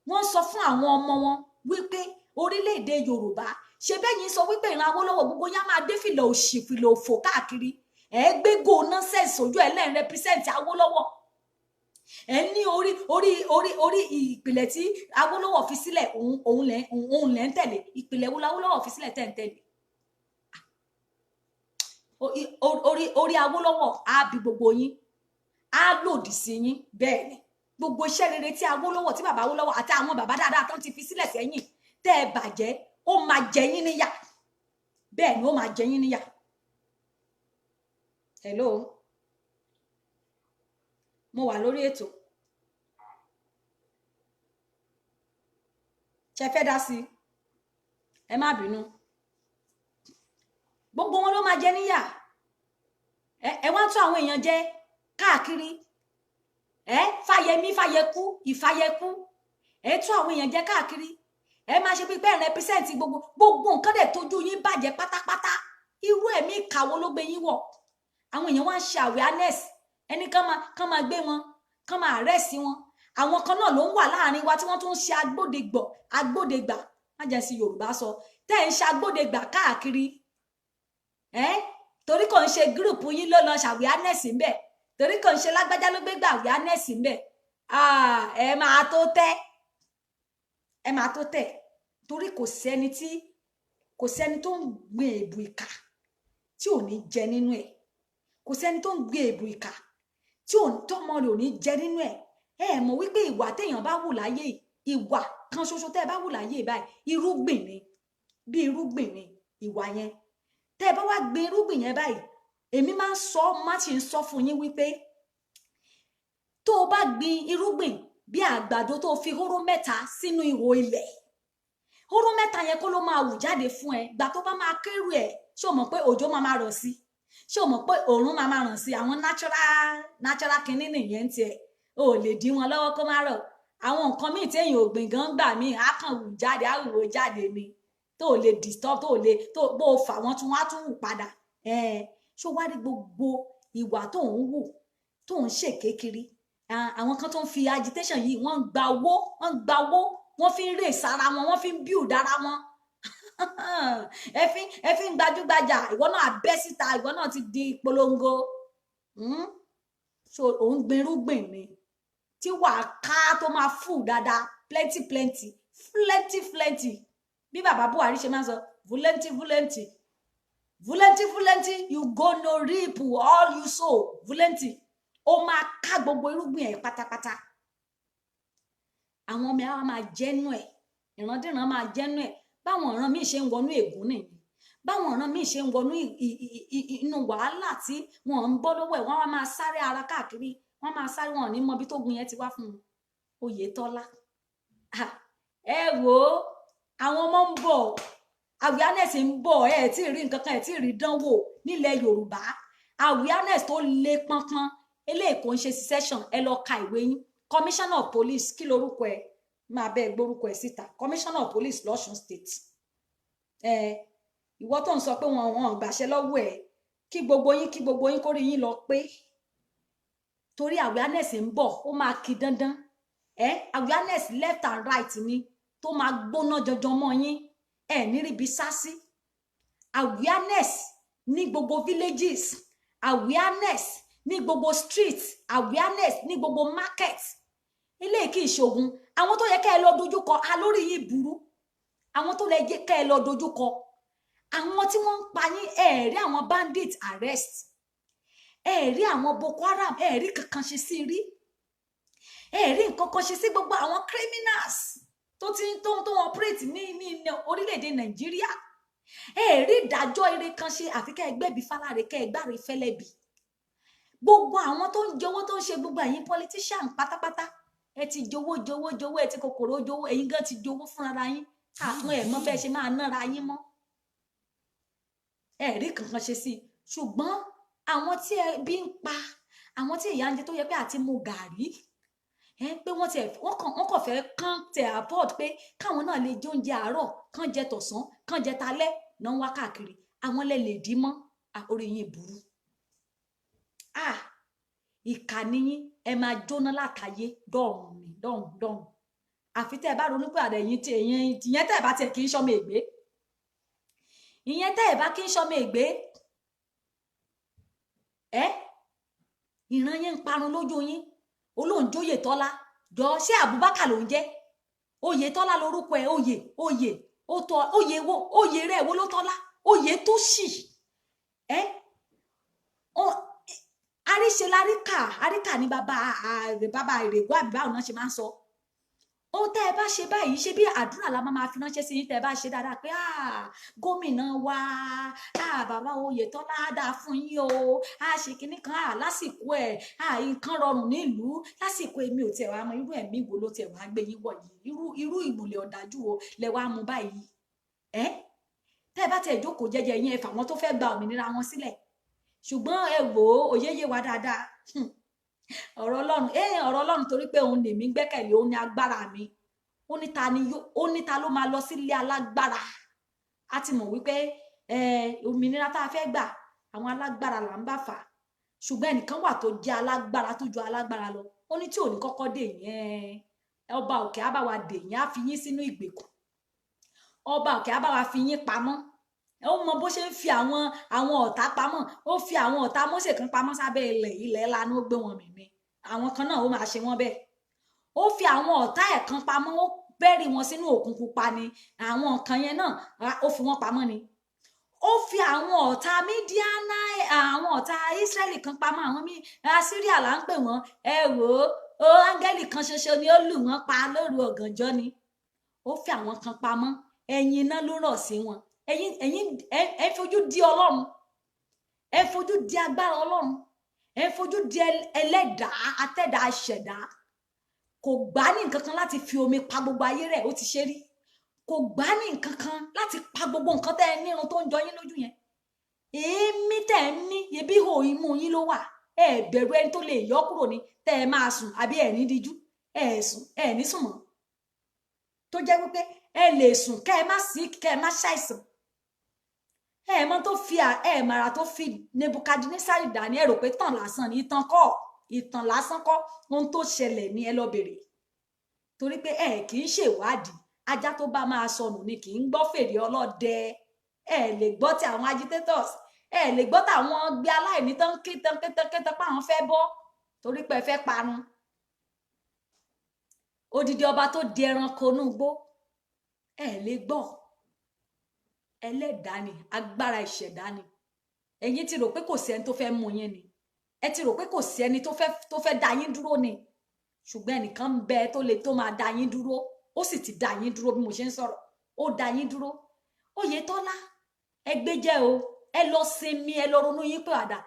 Wọ́n sọ fún àwọn ọmọ wọn wípé orílẹ̀-èdè Yorùbá ṣe bẹ́ẹ̀. Yín sọ wípé ìran Awólọ́wọ̀, gbogbo yín á máa dé fìlà òṣì, fìlà òfò káàkiri. Ẹ gbégò nonsense ojú ẹ lẹ́yìn represent Awólọ́wọ̀. Ẹ ní orí ìpìlẹ̀ tí Awólọ́wọ̀ fi sílẹ̀, òun lẹ́ ń tẹ̀lé. Ìpìlẹ̀ wo l'Awólọ́wọ̀ fi sílẹ̀ tẹ̀ ń tẹ̀lé? Orí Awólọ́wọ̀ á bí gbogbo yín, á lòdì sí yín. Bẹ́ẹ̀ ni, gbogbo iṣẹ́ rere tí Awólọ́wọ̀, tí bàbá Awólọ́wọ̀ àti àwọn bàbá dáadáa tán ti fi sílẹ̀ sẹ́yìn tẹ́ ẹ bàjẹ́, ó máa jẹ yín níyà. Bẹ́ẹ̀ ni, ó máa jẹ yín níyà. Hello, mo wà lórí ètò. Ṣe fẹ́ dá sí i? Ẹ má bínú. Gbogbo wọn ló máa jẹ níyà. Ẹ wá ń tún àwọn èèyàn jẹ káàkiri. Ẹ fàyẹmí, fàyẹkú, ìfàyẹkú, ẹ tún àwọn èèyàn jẹ káàkiri. Ẹ máa ṣe pípẹ́ represent gbogbo nǹkan dẹ̀ tójú yín bàjẹ́ pátápátá. Irú ẹ̀mí ìkàwọ́ ló gbé yín wọ̀? Àwọn èèyàn wá ń ṣe awareness, ẹni kán máa gbé wọn, kán máa arrest wọn. Àwọn kan náà ló ń wà láàrin wa tí wọ́n tún ń ṣe agbódegbọ̀, agbódegbà, má jẹ́ sí Yorùbá sọ, tẹ́ ń ṣe agbódegbà káàkiri ẹ́, torí kò ń ṣe group yín ló lọ ṣe awareness ńbẹ̀, torí kò ń ṣe lágbájá ló gbé gbà awareness ńbẹ̀. Ẹ máa tó tẹ́, ẹ máa tó tẹ̀, torí kò sẹ́ni tó ń gbin èbù ìkà tí ò ní jẹ nínú ẹ̀. Kò sẹ́ni tó ń gbin èbù ìkà tí ò tọmọ rẹ̀ ò ní jẹ nínú ẹ̀. Ẹ mọ̀ wípé ìwà téèyàn bá wù láyé, ìwà kan ṣoṣo tẹ́ ẹ bá wù láyé báyìí, irúgbìn ni, bí irúgbìn ni ìwà yẹn. Tẹ́ ẹ bá wá gbin irúgbìn yẹn báyìí, èmi máa ń sọ, má sì ń sọ fún yín wípé tó o bá gbin irúgbìn bí àgbàdo, tó o fi hóró mẹ́ta sínú ihò ilẹ̀, hóró mẹ́ta yẹn kó ló máa wù jáde fún ẹ. Gbà tó bá máa kérù ẹ, ṣé o mọ̀ pé òjò máa máa rọ̀ sí? Ṣé o mọ̀ pé òòrùn máa máa ràn sí? Àwọn natural kinní nìyẹn ń tiẹ̀, o ò lè dí wọn lọ́wọ́ kó má rọ̀. Àwọn nǹkan míì téèyàn ò gbìn gan gbà míì, á kàn wù jáde, á wùwò jáde ni, tó o lè disturb, tó o lè tó bó o fà wọ́n tún wá tún wù padà. Ṣó wá rí gbogbo ìwà tó ń wù, tó ń ṣèké kiri, àwọn kan tó ń fi agitation yìí, wọ́n ń gba owó, wọ́n ń gba owó, wọ́n fi ń rè sára wọn, wọ́n fi ń build ara wọn, ẹ fi ń gbajúgbajà. Ìwọ náà bẹ́ síta, ìwọ náà ti di polongo. So òun gbin irúgbìn ni tí wàá ká tó máa fù dáadáa, plenty plenty, plenty plenty. Bí bàbá Buhari ṣe máa ń sọ, plenty plenty, plenty plenty, you go no reap all you sow. Plenty, ó máa ká gbogbo irúgbìn ẹ̀ pátápátá. Àwọn ọmọ ẹ̀ á máa jẹ́nu ẹ̀, ìrandíran máa jẹ́nu ẹ̀. Báwọn ìran míì ṣe ń wọnú ègún nìyí, báwọn ìran míì ṣe ń wọnú inú wàhálà tí wọn ń bọ́ lọ́wọ́ ẹ̀, wọ́n á máa sáré ara káàkiri, wọ́n máa sáré, wọn ò ní mọ ibi tó gun yẹn ti wá fún un. Oyètọ́lá, ẹ wò ó, àwọn ọmọ ń bọ̀, awareness ń bọ̀. Ẹ tí ì rí nǹkan kan, ẹ tí ì rí dánwò nílẹ̀ Yorùbá. Awareness tó le pọnpọn, eléyìí kò ń ṣe secession. Ẹ lọ ka ìwé yín. Commissioner of police, kí lorúkọ ẹ? Máa bẹ́ẹ̀ gbórúkọ ẹ síta. Commissioner of police lọ́ṣun State. Ẹ ìwọ tó ń sọ pé wọn gbàṣẹ lọ́wọ́ ẹ, kí gbogbo yín kórè yín lọ pé, torí awareness ń bọ̀, ó máa kí dandan. Ẹ awareness left and right ni, tó máa gbóná jọjọ mọ́ yín, ẹ níríbi sá sí. Awareness ní gbogbo villages, awareness ní gbogbo streets, awareness ní gbogbo market. Eléyìí kì í ṣogun. Àwọn tó yẹ kẹ́ ẹ lọ dojúkọ alórí yìí burú, àwọn tó yẹ kẹ́ ẹ lọ dojúkọ, àwọn tí wọ́n ń pa yín. Ẹ rí àwọn bandit arrest, ẹ rí àwọn Boko Haram, ẹ rí kankan ṣe sí rí, ẹ rí nǹkan kan ṣe sí gbogbo àwọn criminals tó ti tó tó operate ní orílẹ̀-èdè Nàìjíríà. Ẹ rí ìdájọ́ ire kan ṣe, àfi kẹ́ ẹ gbẹ̀bí fáláre, kẹ́ ẹ gbáre fẹ́lẹ́bí. Gbogbo àwọn tó ń jowó, tó ń ṣe gbogbo ẹ̀yin politician pátápátá, ẹ ti jowó jowó jowó, ẹ ti kòkòrò jowó, ẹ̀yin gan ti jowó fúnra yín. Àwọn ẹ̀ mọ̀ bẹ́ẹ̀ ṣe máa nára yín mọ́, ẹ rí kankan ṣe sí i. Ṣùgbọ́n àwọn tí ẹ bí ń pa, àwọn tí ìyà ń jẹ, tó yẹ pé àti mu gàrí ẹ pé wọ́n tiẹ̀ wọ́n kàn fẹ́ kán tẹ̀ afford pé káwọn náà lè jẹ oúnjẹ àárọ̀, kán jẹ tọ̀sán, kán jẹ talẹ́ náà ń wá káàkiri, àwọn lẹ lè dí mọ́. Orí yín burú. Ah, ìkà ni yín. Ẹ máa jóná látàyé dọ̀hún ni, dọ̀hún dọ̀hún, àfi tẹ́ ẹ bá ronú pé àdé yín tí ìyẹn ìyẹn tẹ́ ẹ bá tiẹ̀ kì í ṣọmọ ègbé, ìyẹn tẹ́ ẹ bá kí ń ṣọmọ ègbé. Ẹ ìran yín ń parun lójú yín. Olóńjóyè Tọ́lá jọ, ṣé Abubakar ló ń jẹ́? Oyètọ́lá lórúkọ ẹ. Oyè, oyè ó tọ, oyè wo? Oyè rẹ wo ló tọ́lá? Oyè tó ṣì ẹ àríṣe láríkà, àríkà ní bàbá bàbá ìrègùn, àbí báwọn náà ṣe máa ń sọ. Ohun tẹ́ ẹ bá ṣe báyìí, ṣe bí àdúrà la máa fi ránṣẹ́ sí yín. Tẹ́ ẹ bá ṣe dáadáa pé gómìnà wa, bàbá Oyètọ́lá, dáa fún yín o, ṣe kinní kan lásìkò ẹ̀, nǹkan rọrùn nílùú lásìkò. Èmi ò tiẹ̀ wá mọ irú ẹ̀mí wo ló tiẹ̀ wá gbé yín wọ̀ yìí. Irú ìmùlẹ̀ ọ̀dájú wo lẹ wá mú báyìí? Ẹ tẹ́ ẹ bá tiẹ̀ jókòó jẹ́jẹ́ yín, ẹ fà wọn tó fẹ́ gba òmìnira wọn sílẹ̀. Ṣùgbọ́n ẹ wò ó, òye yé wa dáadáa. Ọ̀rọ̀ Ọlọ́run, ọ̀rọ̀ Ọlọ́run, torí pé òun lèmi gbẹ́kẹ̀lé, òun ní agbára mi. Ó ní ta ni yó, ó ní ta ló máa lọ sílé alágbára? A ti mọ̀ wípé òmìnira tá a fẹ́ gbà, àwọn alágbára là ń bá fà. Ṣùgbọ́n ẹnìkan wà tó jẹ́ alágbára tó ju alágbára lọ. Ó ní tí ò ní kọ́kọ́ dè yẹn, ọba òkè á bá wa dè yẹn, á fi yín sínú ìgbèkùn. Ọba òkè á bá wa fi yín pamọ́. Ó mọ bó ṣe ń fi àwọn ọ̀tá pamọ́. Ó fi àwọn ọ̀tá Mósè kan pamọ́ sábẹ́ ilẹ̀, ilẹ̀ lanu ó gbé wọn mì ní. Àwọn kan náà, ó máa ṣe wọ́n bẹ́ẹ̀. Ó fi àwọn ọ̀tá ẹ̀ kan pamọ́, ó bẹ́rì wọn sínú òkun pupa ni. Àwọn kan yẹn náà, ó fi wọ́n pamọ́ ni. Ó fi àwọn ọ̀tá Mídíánà, àwọn ọ̀tá Ísírẹ́lì kan pamọ́, àwọn mí Asíríà là ń pè wọ́n. Ẹ wò ó, áńgẹ́lì kan ṣoṣo ni ó lù wọ́n pa lóru ọ̀gànjọ́ ni. Ó fi àwọn kan pamọ́, ẹ̀yìn iná ló rọ̀ sí wọn. Ẹ̀yin ẹ fojú di Ọlọ́run, ẹ fojú di agbára Ọlọ́run, ẹ fojú di ẹlẹ́dàá atẹ́dàá aṣẹ̀dá. Kò gbá ní nǹkan kan láti fi omi pa gbogbo ayé rẹ̀, ó ti ṣe rí. Kò gbá ní nǹkan kan láti pa gbogbo nǹkan tẹ́ ẹ nírun tó ń jọ yín lójú yẹn. Èémí tẹ́ ẹ mí, ebi ihò imú yín ló wà. Ẹ bẹ̀rù ẹni tó lè yọ kúrò ní tẹ́ ẹ máa sùn, àbí ẹ ní díjú, ẹ sùn, ẹ ní sùn mọ́, tó jẹ́ wípé ẹ lè sùn kẹ́ ẹ má sick, kẹ́ ẹ má ṣàìsàn. Ẹ mọ̀ tó fi ẹ màrà tó fi Nebukadnesari dání. Ẹ rò pé tàn lásán ni, ìtàn kọ́, ìtàn lásán kọ́. Ohun tó ṣẹlẹ̀ ni ẹ lọ bèrè, torí pé ẹ kì í ṣèwádìí. Ajá tó bá máa sọnù ni kì í gbọ́ fèrè ọlọ́dẹ. Ẹ lè gbọ́ ti àwọn agitators, ẹ lè gbọ́ tàwọn gbé aláìní tán ké tán ké tán ké tán pé àwọn fẹ́ bọ́, torí pé ẹ fẹ́ parun. Odidi ọba tó di ẹranko inú igbó, ẹ lè gbọ́. Ẹlẹ́dàá ni, agbára ìṣẹ̀dá ni. Ẹ̀yin ti rò pé kò sí ẹni tó fẹ́ mú yín ni, ẹ ti rò pé kò sí ẹni tó fẹ́ dá yín dúró ni. Ṣùgbọ́n ẹnìkan ń bẹ tó lè tó máa dá yín dúró. Ó sì ti dá yín dúró bí mo ṣe ń sọ̀rọ̀, ó dá yín dúró. Oyètọ́lá, ẹ gbé jẹ́ o, ẹ lọ sinmi, ẹ lọ ronú yín pé àdá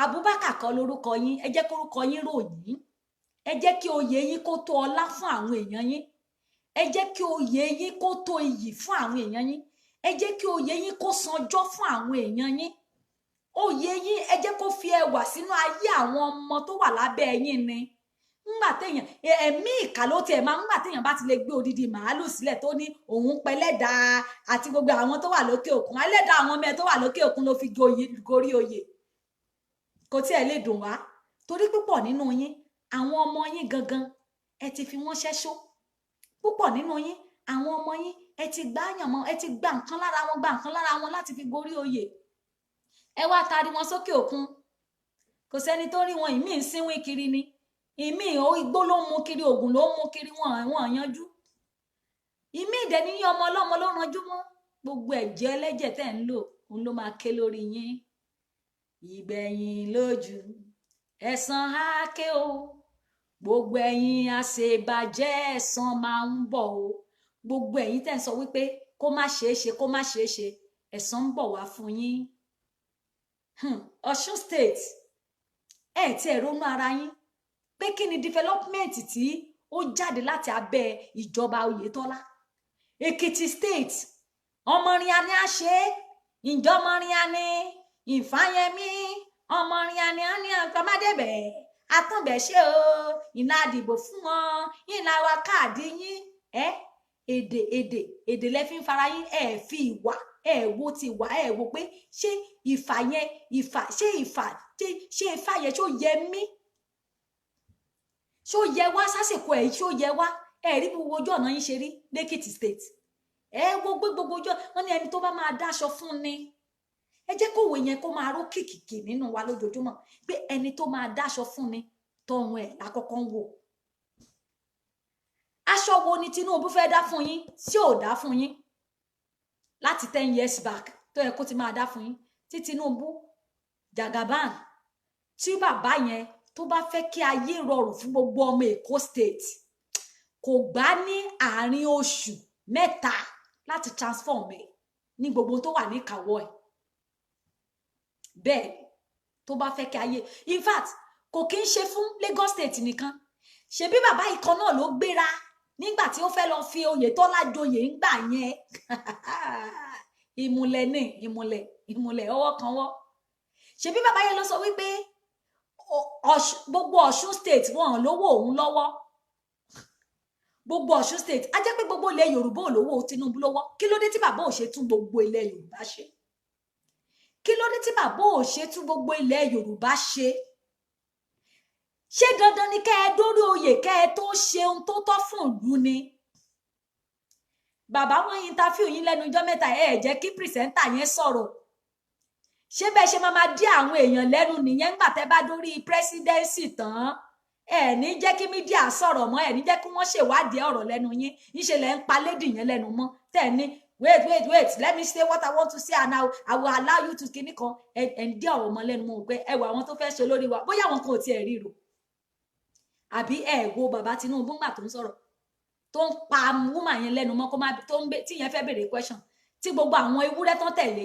Abubakar kọ́ lórúkọ yín. Ẹ jẹ́ kórúkọ yín ròyìn, ẹ jẹ́ kí oyè yín kó tó ọlá fún àwọn èèyàn yín, ẹ jẹ́ kí oyè yín kó tó iyì fún àwọn èèyàn yín, ẹ jẹ́ kí oyè yín kó sanjọ́ fún àwọn èèyàn yín. Oyè yín, ẹ jẹ́ kó fi ẹwà sínú ayé àwọn ọmọ tó wà lábẹ́ yín ni. Ńgbà téèyàn ẹ̀mí ìkà ló tiẹ̀ máa, ńgbà téèyàn bá ti lè gbé odidi màálù sílẹ̀ tó ní òun pẹlẹ́dàá àti gbogbo àwọn tó wà lókè òkun, ẹlẹ́dàá àwọn ọmọ ẹ tó wà lókè òkun ló fi gorí oyè. Kò tiẹ̀ lè dùn wá, torí púpọ̀ nínú yín, àwọn ọmọ yín gangan, ẹ ti fi wọ́n ṣẹ́ṣó. Púpọ̀ nínú yín, àwọn ọmọ yín, ẹ ti gbá yàn mọ́, ẹ ti gba nǹkan lára wọn, gba nǹkan lára wọn láti fi gorí oyè. Ẹ wá taari wọn sókè òkun, kò sẹ́ni tó rí wọn. Ìmíì ń sínwín kiri ni, ìmíì igbó ló ń mu kiri, oògùn ló ń mu kiri, wọn wọn yanjú. Ìmíì dẹ̀ ní ọmọ ọlọ́mọ ló ranjú mọ́. Gbogbo ẹ̀jẹ̀ ẹlẹ́jẹ̀ tẹ́ ń lò, òun ló máa ké lórí yín. Ìgbẹ̀yìn lójú ẹ̀san á ké o. Gbogbo ẹ̀yin àṣebàjẹ́, ẹ̀san máa ń bọ̀ o. Gbogbo ẹ̀yin tẹ́ ń sọ wípé kó má ṣeé ṣe, kó má ṣeé ṣe. Ẹ̀san ń bọ̀ wá fún yín. Ọ̀ṣun State, ẹ tí ẹ ronú ara yín pé kí ni development tí ó jáde láti abẹ́ ìjọba Oyètọ́lá? Èkìtì State, ọmọrin ni a ṣe é, ìjọmọrin ni Ìfáyẹmí, ọmọrin ni a ní àtọmọdébẹ àtúnbẹ̀ṣe o, ìlà àdìbò fún wọn, ìlà wa káàdì yín. Ẹ èdè èdè èdè lẹ fi ń fara yín. Ẹ fi ìwà, ẹ wo ti wà, ẹ wo pé ṣé ìfà yẹn, ìfà, ṣé ìfà, ṣé ìfà yẹn, ṣó yẹ mí, ṣó yẹ wá sásìkò ẹ, ṣó yẹ wá? Ẹ rí gbogbo ojú ọ̀nà yín ṣe rí lẹ́kìtì State. Ẹ wo gbé gbogbo ojú wọn ní ẹni tó bá máa dáṣọ fún ni. Ẹ jẹ́ kówé yẹn kó máa ró kìkìkì nínú wa lójoojúmọ́ pé ẹni tó máa dáṣọ fún ni, tọrùn ẹ̀ lákọ́kọ́ ń wò. Aṣọ wo ni Tinubu fẹ́ dá fún yín tí ò dá fún yín láti 10 years back tó yẹ kó ti máa dá fún yín? Tí Tinubu Jagaban, tí bàbá yẹn tó bá fẹ́ kí ayé rọrùn fún gbogbo ọmọ Èkó State, kò gbá ní àárín oṣù 3 láti transform ẹ̀ ní gbogbo tó wà ní ìkàwọ́ ẹ̀. Bẹ́ẹ̀ tó bá fẹ́ kí ayé, in fact, kò kí ń ṣe fún Lagos State nìkan. Ṣebí bàbá ìkan náà ló gbéra nígbà tí ó fẹ́ lọ fi Oyètọ́lá joyè ńgbà yẹn. Ìmùlẹ̀ ní ìmùlẹ̀, ìmùlẹ̀ ọwọ́ kan wọ́. Ṣebí bàbá yẹn ló sọ wípé gbogbo Ọ̀ṣun State wọn lówó òun lọ́wọ́. Gbogbo Ọ̀ṣun State, á jẹ́ pé gbogbo ilẹ̀ Yorùbá ò lówó Tinubu lọ́wọ́. Kí ló dé tí bàbá ò ṣe tún gbogbo ilẹ̀ Yorùbá ṣe? Kí ló dé tí bàbá ò ṣe tún gbogbo ilẹ̀ Yorùbá ṣe? Ṣé dandan ni kẹ́ ẹ dórí oyè kẹ́ ẹ tó ṣe ohun tó tọ́ fún ìlú ni? Bàbá, wọn interview yín lẹ́nu ọjọ́ mẹ́ta, ẹ jẹ́ kí presenter yẹn sọ̀rọ̀. Ṣé bẹ́ẹ̀ ṣe máa máa dí àwọn èèyàn lẹ́nu nìyẹn ńgbà tẹ́ bá dórí presidency tán? Ẹ ní jẹ́ kí media sọ̀rọ̀ mọ́, ẹ ní jẹ́ kí wọ́n ṣèwádìí ọ̀rọ̀ lẹ́nu yín. Níṣẹ́ lẹ́ ń pa lady yẹn lẹ́nu mọ́, tẹ́ ẹ ní, "Wait, wait, wait, let me say what I want to say and I will allow you to." Kíní kan, ẹ ń dí ọ̀rọ̀ mọ́ lẹ́nu mọ́ pé ẹ wọ àwọn tó fẹ́ ṣe lórí wa, bóyá àwọn kan ò tiẹ̀ ríro. Àbí ẹ wo bàbá Tinubu ńgbà tó ń sọ̀rọ̀, tó ń pa woman yẹn lẹ́nu mọ́, kó má tó ń bẹ tí yẹn fẹ́ béèrè question, tí gbogbo àwọn ewúrẹ́ tán tẹ̀lé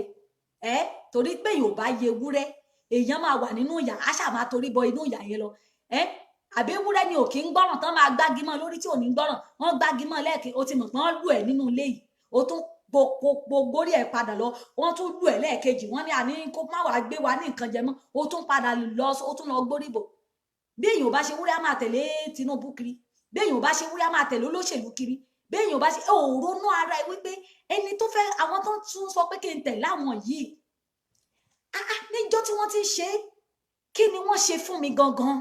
ẹ, torí pé yóò bá yẹ ewúrẹ́, èèyàn máa wà nínú ìyà, á ṣáà máa torí bọ inú ìyà yẹn lọ. Ẹ àbí ewúrẹ́ ni ò kí ń gbọ́ràn tán máa gbági mọ́ lórí tí ò ní gbọ́ràn? Wọ́n gbági mọ́ lẹ́ẹ̀kí, ó ti mọ̀ pé wọ́n lù ẹ́ nínú ilé yìí, ó tún gborí ẹ̀ padà lọ. Wọ́n tún lù ẹ́ lẹ́ẹ̀kejì, wọ́n ní àní kó má wàá gbé wa ní nǹkan jẹ mọ́, ó tún padà lọ, ó tún lọ gbórí bò. Bí èèyàn ò bá ṣe wúrẹ́, á máa tẹ̀lé Tinubu kiri. Bí èèyàn ò bá ṣe wúrẹ́, á máa tẹ̀lé olóṣèlú kiri. Bí èèyàn ò bá ṣe, ò ronú ara ẹ wípé ẹni tó fẹ́, àwọn tó ń tún sọ pé kí n tẹ̀lé àwọn yìí, ah ah, níjọ́ tí wọ́n ti ń ṣe é, kí ni wọ́n ṣe fún mi gangan?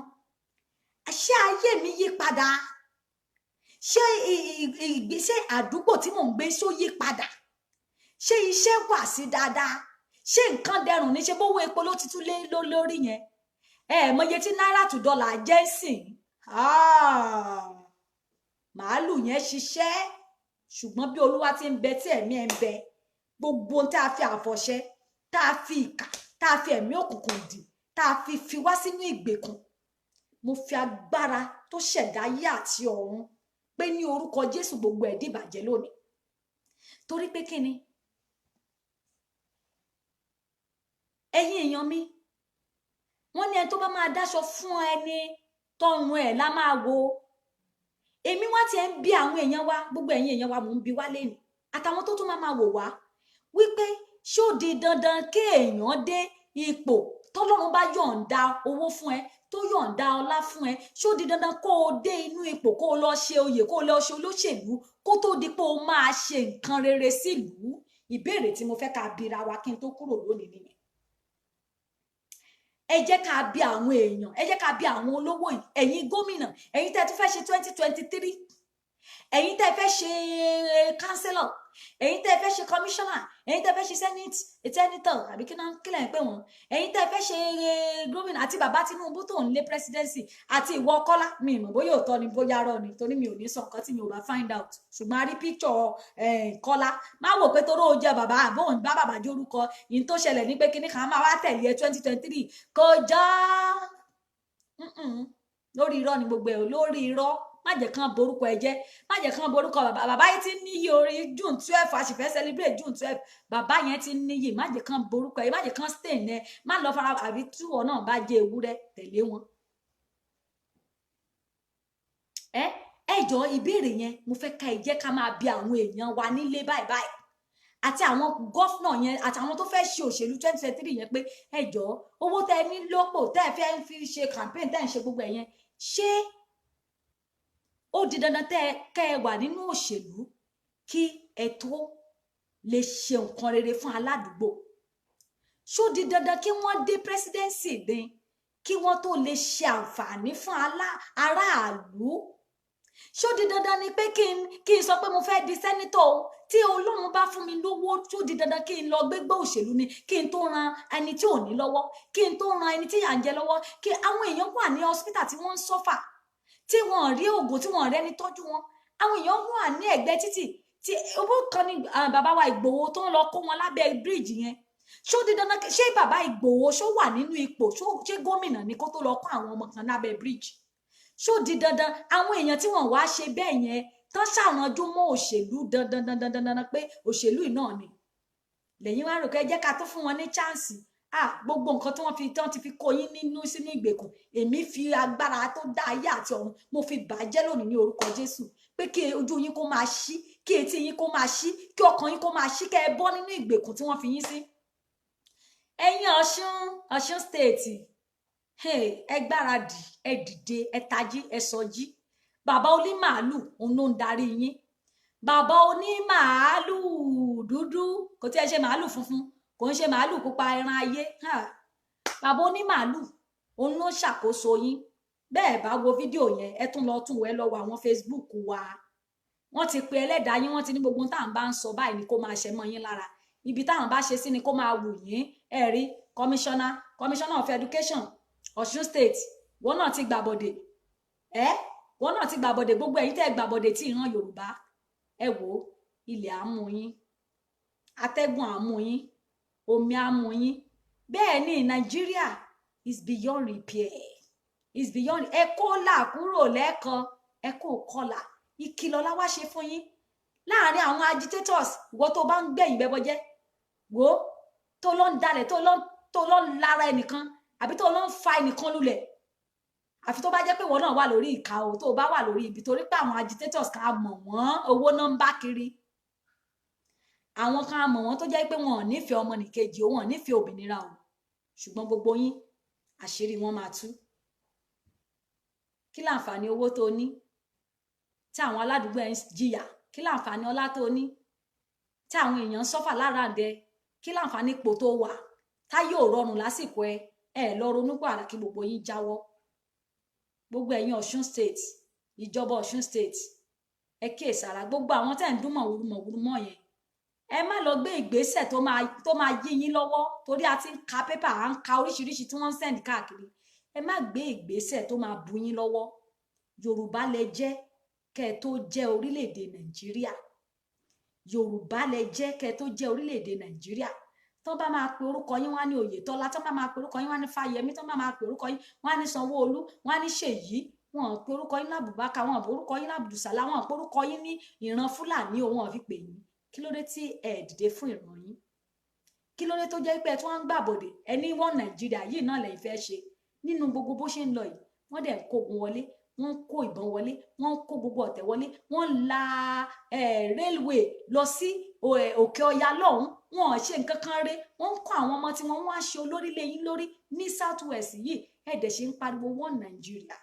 Ṣé ayé mi yí padà? Ṣé ìgbésẹ̀ àdúgbò tí mò ń gbé, ṣó yí padà? Ṣé iṣẹ́ wà sí dáadáa? Ṣé nǹkan dẹrùn ní? Ṣe bówó epo ló ti tún lé lórí yẹn? Ẹ mọye tí náírà to dọ́là jẹ́ sìn. Màálù yẹn ṣiṣẹ́, ṣùgbọ́n bí Olúwa ti ń bẹ tí ẹ̀mí ẹ̀ ń bẹ, gbogbo ohun tá a fi àfọ̀ṣẹ, tá a fi ìkà, tá a fi ẹ̀mí òkùnkùn dì, tá a fi wá sínú ìgbèkùn, mo fi agbára tó ṣẹ̀dá ayé àti ọ̀run pé ní orúkọ Jésù, gbogbo ẹ̀ dìbàjẹ́ lónìí. Torí pé kí ni, ẹ̀yin èèyàn mi, wọ́n ní ẹni tó bá máa dáṣọ fún ẹni, tọrùn ẹ̀ la máa wo. Èmi wá tiẹ̀ ń bi àwọn èèyàn wa, gbogbo ẹ̀yin èèyàn wa, mò ń bi wá lẹ́nu àtàwọn tó tún máa máa wò wá wípé ṣó di dandan kí èèyàn dé ipò tọ́lọ́run bá yọ̀ǹda owó fún ẹ, tó yọ̀ǹda ọlá fún ẹ, ṣó di dandan kó o dé inú ipò, kó o lọ ṣe oyè, kó o lọ ṣe olóṣèlú, kó tó di pé o máa ṣe nǹkan rere sílùú? Ìbéèrè tí mo fẹ́ ká bira wa kí n tó kúrò lónìí nìyẹn. Ẹ jẹ́ ká bi àwọn èèyàn, ẹ jẹ́ ká bi àwọn olówó yìí, ẹ̀yin gómìnà, ẹ̀yin tẹ́ tún fẹ́ ṣe 2023, ẹ̀yin tẹ́ fẹ́ ṣe councillor, ẹ̀yin tẹ́ fẹ́ ṣe commissioner, ẹ̀yin tẹ́ fẹ́ ṣe senate, senator, àbí kí náà kí lẹ́yìn pé wọ́n, ẹ̀yin tẹ́ fẹ́ ṣe gómìnà, àti bàbá Tinubu tó ń lé presidency, àti ìwọ Kọ́lá, mi ì mọ̀ bóyá òótọ́ ni, bóyá rọ́ ni, torí mi ò ní sọ nǹkan tí mi ò bá find out. Ṣùgbọ́n a rí picture Kọ́lá. Má wò pé toró jẹ bàbá àbóhùn bá bàbá jórúkọ yìí tó ṣẹlẹ̀ ní pé kíní kan máa wá tẹ̀lé ẹ 2023 kò já. Lórí irọ́ ni gbogbo ẹ̀, lórí irọ́. Má jẹ́ kán borúkọ ẹ jẹ́, má jẹ́ kán borúkọ bàbá. Bàbá yìí ti ń níyì orí June 12, a sì fẹ́ celebrate June 12. Bàbá yẹn ti ń níyì. Má jẹ́ kán borúkọ ẹ, má jẹ́ kán stain ẹ. Má lọ fara àbí túwọ̀ náà bá jẹ́ ewúrẹ́ tẹ̀lé wọn. Ẹ jọ, ìbéèrè yẹn mo fẹ́ ká ẹ jẹ́ ká máa bi àwọn èèyàn wa nílé báyìí báyìí, àti àwọn governor yẹn, àti àwọn tó fẹ́ ṣe òṣèlú 2023 yẹn, pé ẹ jọ, owó tẹ ní lọ́pọ̀ tẹ́ ẹ fẹ́ fi ṣe campaign, tẹ́ ẹ ń ṣe gbogbo ẹ̀ yẹn, ṣé ó di dandan tẹ́ ẹ kẹ́ ẹ wà nínú òṣèlú kí ẹ tó lè ṣe nǹkan rere fún aládùúgbò? Ṣó di dandan kí wọ́n dé presidency dín kí wọ́n tó lè ṣe àǹfààní fún aráàlú? Ṣó di dandan ni pé kí n sọ pé mo fẹ́ di senator o, tí Ọlọ́run bá fún mi lówó, ṣó di dandan kí n lọ gbégbá òṣèlú ni kí n tó ran ẹni tí ò ní lọ́wọ́, kí n tó ran ẹni tí yà ń jẹ lọ́wọ́? Kí àwọn èèyàn wà ní hospital tí wọ́n ń suffer, tí wọ́n rí oògùn, tí wọ́n rẹ́ni tọ́jú wọn. Àwọn èèyàn wà ní ẹ̀gbẹ́ títì tí owó kan ní bàbá wa Ìgbòho tó ń lọ kó wọn lábẹ́ bíríìjì yẹn. Ṣó di dandan? Ṣé bàbá Ìgbòho, ṣó wà nínú ipò, ṣé gómìnà ni kó tó lọ kó àwọn ọmọ kan lábẹ́ bíríìjì? Ṣó di dandan? Àwọn èèyàn tí wọ́n wá ṣe bẹ́ẹ̀ yẹn tán ṣàrànjú mọ́ òṣèlú dandan dandan dandan pé òṣèlú yìí náà ni lẹ́yìn wá rò pé ẹ jẹ́ ká tó fún wọn ní chance. Ah, gbogbo nǹkan tí wọ́n fi tán ti fi kó yín nínú sínú ìgbèkùn, èmi fi agbára tó dá ayé àti ọ̀run, mo fi bàjẹ́ lónìí ní orúkọ Jésù, pé kí ojú yín kó máa ṣí, kí etí yín kó máa ṣí, kí ọkàn yín kó máa ṣí, kẹ́ ẹ bọ́ nínú ìgbèkùn tí wọ́n fi yín sí. Ẹ̀yin Ọ̀ṣun, Ọ̀ṣun State, hey, ẹ gbáradì, ẹ dìde, ẹ tají, ẹ sọjí. Bàbá onímàálù, òun ló ń darí yín. Bàbá onímàálù dúdú, kò tí ẹ ṣe màálù funfun, kò ń ṣe màálù pupa, ẹran ayé. Bàbá onímàálù, òun ló ń ṣàkóso yín. Bẹ́ẹ̀ bá wo fídíò yẹn, ẹ tún lọ tún wẹ́ lọ wọ àwọn Facebook wa. Wọ́n ti pe ẹlẹ́dàá yín, wọ́n ti ní gbogbo táwọn bá ń sọ báyìí ni kó máa ṣẹ mọ́ yín lára, ibi táwọn bá ṣe sí ni kó máa wù yín. Ẹ rí commissioner of education Ọ̀ṣun State, wọ́n náà ti gbàbọ̀dè, ẹ wọ́n náà ti gbàbọ̀dè. Gbogbo ẹ̀yin tẹ́ ẹ gbàbọ̀dè tí ìran Yorùbá, ẹ wò ó, ilẹ̀ á mú yín, atẹ́gùn á mú yín, omi á mú yín. Bẹ́ẹ̀ ni, Nàìjíríà is beyond repair, is beyond. Ẹ kó là kúrò lẹ́ẹ̀kan, ẹ kó kọlà. Ìkìlọ̀ la wá ṣe fún yín láàrin àwọn agitators. Ìwọ tó bá ń gbẹ̀yìn bẹ́bọ jẹ́, wo tó lọ ń dalẹ̀, tó lọ ń lára ẹnìkan, àbí tó lọ ń fa ẹnìkan lulẹ̀, àfi tó bá jẹ́ pé ìwọ náà wà lórí ìka o, tó bá wà lórí ibi, torí pé àwọn agitators kan á mọ̀ wọ́n, owó náà ń bá kiri. Àwọn kan á mọ̀ wọ́n tó jẹ́ pé wọn ò nífẹ̀ẹ́ ọmọnìkejì o, wọn ò nífẹ̀ẹ́ òmìnira o. Ṣùgbọ́n gbogbo yín, àṣírí wọn máa tú. Kí láǹfààní owó tó ní tí àwọn aládùúgbò ẹ̀ ń jìyà? Kí láǹfààní ọlá tó ní tí àwọn èèyàn ń suffer lára dẹ? Kí láǹfààní ipò tó wà táyé ò rọrùn lásìkò ẹ? Ẹ lọ ronú pààrà kí gbogbo yín jáwọ́. Gbogbo ẹ̀yin Ọ̀ṣun State, ìjọba Ọ̀ṣun State, ẹ kíyèsára. Gbogbo àwọn tẹ́ ń dún mọ̀wúrú mọ̀wúrú mọ́ yẹn, ẹ má lọ gbé ìgbésẹ̀ tó máa yí yín lọ́wọ́, torí a ti ń ka pépà, à ń ka oríṣiríṣi tí wọ́n ń send káàkiri. Ẹ má gbé ìgbésẹ̀ tó máa bu yín lọ́wọ́. Yorùbá lẹ jẹ́ kẹ́ ẹ tó jẹ́ orílẹ̀-èdè Nàìjíríà. Yorùbá lẹ jẹ́ kẹ́ ẹ tó jẹ́ orílẹ̀-èdè Nàìjíríà. Tó bá máa pe orúkọ yín, wá ní Oyètọ́lá. Tó bá máa pe orúkọ yín, wá ní Fáyẹmí. Tó bá máa pe orúkọ yín, wá ní Sanwó-Olú, wá ní Ṣèyí. Wọn ò pe orúkọ yín lábùbákà, wọn ò pe orúkọ yín lábùdùsálà, wọn ò pe orúkọ yín ní ìran Fúlàní o, wọn ò fi pè yín. Kí ló dé tí ẹ dìde fún ìran yín? Kí ló dé tó jẹ́ pé ẹ tún wá ń gbàbọ̀dè? Ẹni wọ́n Nàìjíríà yìí náà lẹ́yìn fẹ́ ṣe nínú gbogbo bó ṣe ń lọ yìí. Wọ́n dẹ̀ ń kógun wọlé, wọ́n ń kó ìbọn wọlé, wọ́n ń kó gbogbo ọ̀tẹ̀ wọlé, wọ́n ń la railway lọ sí òkè ọya lọ́hùn. Wọn ò ṣe nǹkan kan ré. Wọ́n ń kó àwọn ọmọ tí wọ́n wá ṣe olórí lé yín lórí ní South West yìí. Ẹ̀ dẹ̀ ṣe ń pariwo wọ́n Nàìjíríà.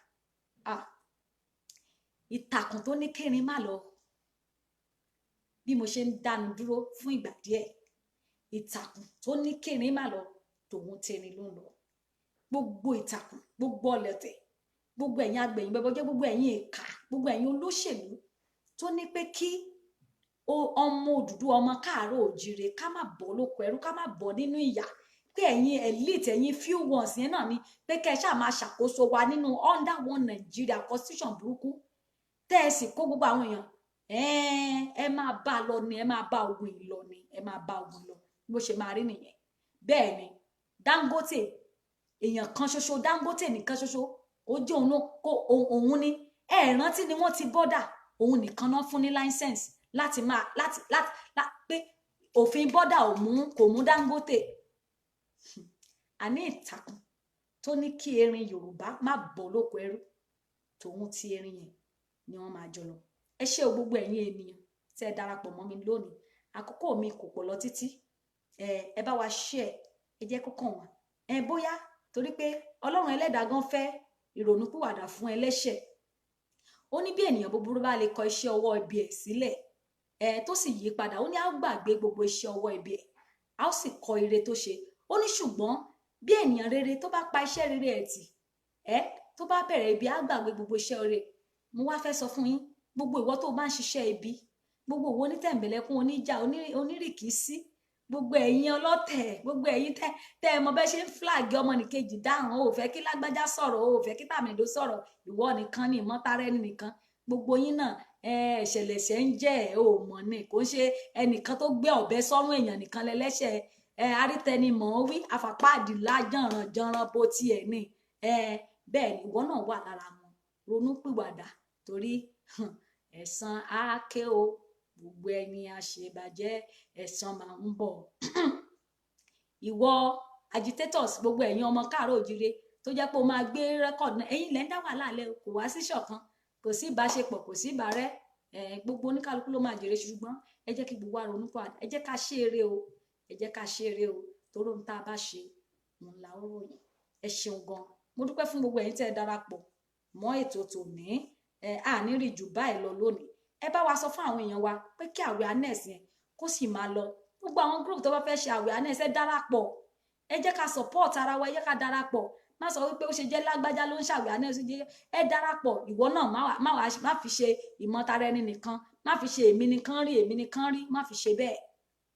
Ah, ìtàkùn tó ní kírin má lọ. Bí mo ṣe ń dánu dúró fún ìgbà díẹ̀, ìtàkùn tó ní kírin má lọ, tòun tẹrin ló ń lọ. Gbogbo ìtàkùn, gbogbo ọlọ̀tẹ̀, gbogbo ẹ̀yin agbẹ̀yìn bẹbọjẹ́, gbogbo ẹ̀yin ìkà, gbogbo ẹ̀yin olóṣèlú tó ní pé kí ọmọ Odùduwà, ọmọ káàárọ̀ òjìrè, ká má bọ́ lóko ẹrú, ká má bọ́ nínú ìyà, pé ẹ̀yin elite, ẹ̀yin few ones yẹn náà ni pé kẹ́ ẹ ṣáà máa ṣàkóso wa nínú under one Nigeria constitution burúkú tẹ́ ẹ sì kó gbogbo àwọn èèyàn. Ẹ máa bá a lọ ni, ẹ máa bá ogun yìí lọ ni, ẹ máa bá ogun lọ. Bó ṣe máa rí nìyẹn. Bẹ́ẹ̀ ni, Dangote, èèyàn kan ṣoṣo, Dangote nìkan ṣoṣo, ó jẹ́ òun ló kó òun ní Ẹ rántí ni wọ́n ti border, òun nìkan náà fún ní license láti máa láti láti pé òfin border ò mú, kò mú Dangote. Àní ìtàkùn tó ní kí erin Yorùbá má bọ́ lóko ẹrú, tòun ti erin yẹn ni wọ́n máa jọ lọ. Ẹ ṣé o, gbogbo ẹ̀yin ènìyàn tẹ́ ẹ darapọ̀ mọ́ mi lónìí. Àkókò mi kò pọ̀ lọ títí. Ẹ bá wa share, ẹ jẹ́ kó kàn wá ẹ bóyá, torí pé Ọlọ́run Ẹlẹ́dàá gan fẹ́ ìrònúpìwàdà fún ẹlẹ́ṣẹ̀. Ó ní bí ènìyàn búburú bá lè kọ iṣẹ́ ọwọ́ ibi ẹ̀ sílẹ̀, ẹ tó sì yí padà, ó ní á gbàgbé gbogbo iṣẹ́ ọwọ́ ibi ẹ̀, á ó sì kọ ire tó ṣe. Ó ní ṣùgbọ́n bí ènìyàn rere tó bá pa iṣẹ́ rere ẹ̀ tì, ẹ tó bá bẹ̀rẹ̀ ibi, á gbàgbé gbogbo iṣẹ́ rere. Mo wá fẹ́ sọ fún yín, gbogbo ìwọ tó bá ń ṣiṣẹ́ ibi, gbogbo ìwọ onítẹ̀m̀bẹ̀lẹ̀kún, oníjà, onírìkísí, gbogbo ẹ̀yin ọlọ́tẹ̀, gbogbo ẹ̀yin tẹ́ ẹ mọ bẹ́ ṣe ń flag ọmọnìkejì dáhùn, o ò fẹ́ kí lágbájá sọ̀rọ̀, o ò fẹ́ kí tàmẹ̀dó sọ̀rọ̀, ìwọ nìkan ní ìmọ̀tara ẹni nìkan, gbogbo yín náà, ẹ̀ṣẹ̀lẹ̀ṣẹ̀ ń jẹ́ ẹ̀ ò mọ̀ ni. Kò ń ṣe ẹnìkan tó gbé ọ̀bẹ sọ́rùn èèyàn nìkan lẹ́lẹ́ṣẹ̀. Ẹ arítẹnimọ̀ wí àfàpáàdì lájànràn bó tiẹ̀ ní. Ẹ bẹ́ẹ̀ ni, ìwọ náà wà lára wọn. Ronú pìwàdà, torí ẹ̀san á ké o. Gbogbo ẹni àṣebàjẹ́, ẹ̀san máa ń bọ̀. Ìwọ agitators, gbogbo ẹ̀yin ọmọ káàárọ̀ òjíire tó jẹ́ pé o máa gbé record náà, ẹ̀yin lẹ́ ń dá wàhálà lẹ́. Kò wá sí ṣọ̀kan, kò sí ìbáṣepọ̀, kò sí ìbárẹ́. Gbogbo oníkálukú ló máa jèrè, ṣùgbọ́n ẹ jẹ́ kí gbogbo wa ronú pìwàdà. Ẹ jẹ́ ká ṣe eré o, ẹ jẹ́ ká ṣe eré o, torí ohun tá a bá ṣe òun là ó ròyìn. Ẹ ṣeun gan, mo dúpẹ́ fún gbogbo ẹ̀yin tẹ́ ẹ darapọ̀ mọ́ ètò tòní. Ẹ à ní rí jù báyìí lọ lónìí. Ẹ bá wa sọ fún àwọn èèyàn wa pé kí awareness yẹn kó sì máa lọ. Gbogbo àwọn group tó bá fẹ́ ṣe awareness, ẹ darapọ̀. Ẹ jẹ́ ká support ara wa, ẹ jẹ́ ká darapọ̀. Má sọ wípé ó ṣe jẹ́ lágbájá ló ń ṣe awareness jẹ́. Ẹ darapọ̀. Ìwọ náà má fi ṣe ìmọ̀tara ẹni nìkan, má fi ṣe èmi nìkan rí, èmi nìkan rí, má fi ṣe bẹ́ẹ̀.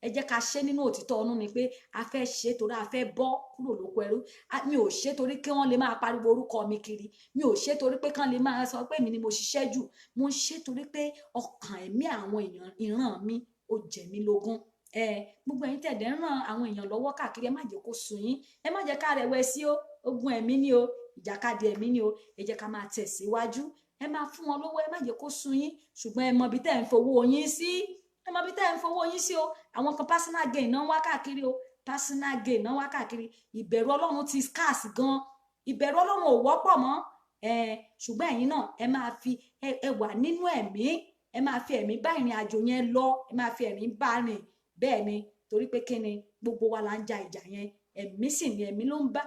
Ẹ jẹ́ ká ṣe nínú òtítọ́ ọ̀nù ni pé a fẹ́ ṣe torí a fẹ́ bọ́ kúrò lóko ẹrú. Mi ò ṣe torí kí wọ́n lè máa pariwo orúkọ mi kiri, mi ò ṣe torí pé kán lè máa sọ pé èmi ni mo ṣiṣẹ́ jù. Mo ń ṣe torí pé ọkàn ẹ̀mí àwọn èèyàn ìran mi ó jẹ mí lógún. Ẹ gbogbo ẹ̀yin tẹ̀dẹ̀ ń ràn àwọn èèyàn lọ́wọ́ káàkiri, ẹ má jẹ́ kó sùn yín, ẹ má jẹ́ ká rẹ̀wẹ̀sì o. Ogun ẹ̀mí ni o, ìjàkadì ẹ̀mí ni o. Ẹ jẹ́ ká máa tẹ̀síwájú. Ẹ máa fún wọn lówó, ẹ má jẹ́ kó sùn yín, ṣùgbọ́n ẹ mọ ibi tẹ́ ẹ̀ ń fowó yín sí, ẹ mọ ibi tẹ́ ẹ̀ ń fowó yín sí o. Àwọn kan, personal gain náà ń wá káàkiri o, personal gain náà ń wá káàkiri. Ìbẹ̀rù Ọlọ́run ti scarce gan, ìbẹ̀rù Ọlọ́run ò wọ́pọ̀ mọ́. Ẹ ṣùgbọ́n ẹ̀yin náà, ẹ máa fi ẹ wà nínú ẹ̀mí, ẹ máa fi ẹ̀mí bá ìrìn àjò yẹn lọ, ẹ máa fi ẹ̀mí bá rìn. Bẹ́ẹ̀ ni, torí pé kíni, gbogbo wa là ń ja ìjà yẹn. Ẹ̀mí sì ni, ẹ̀mí ló ń bá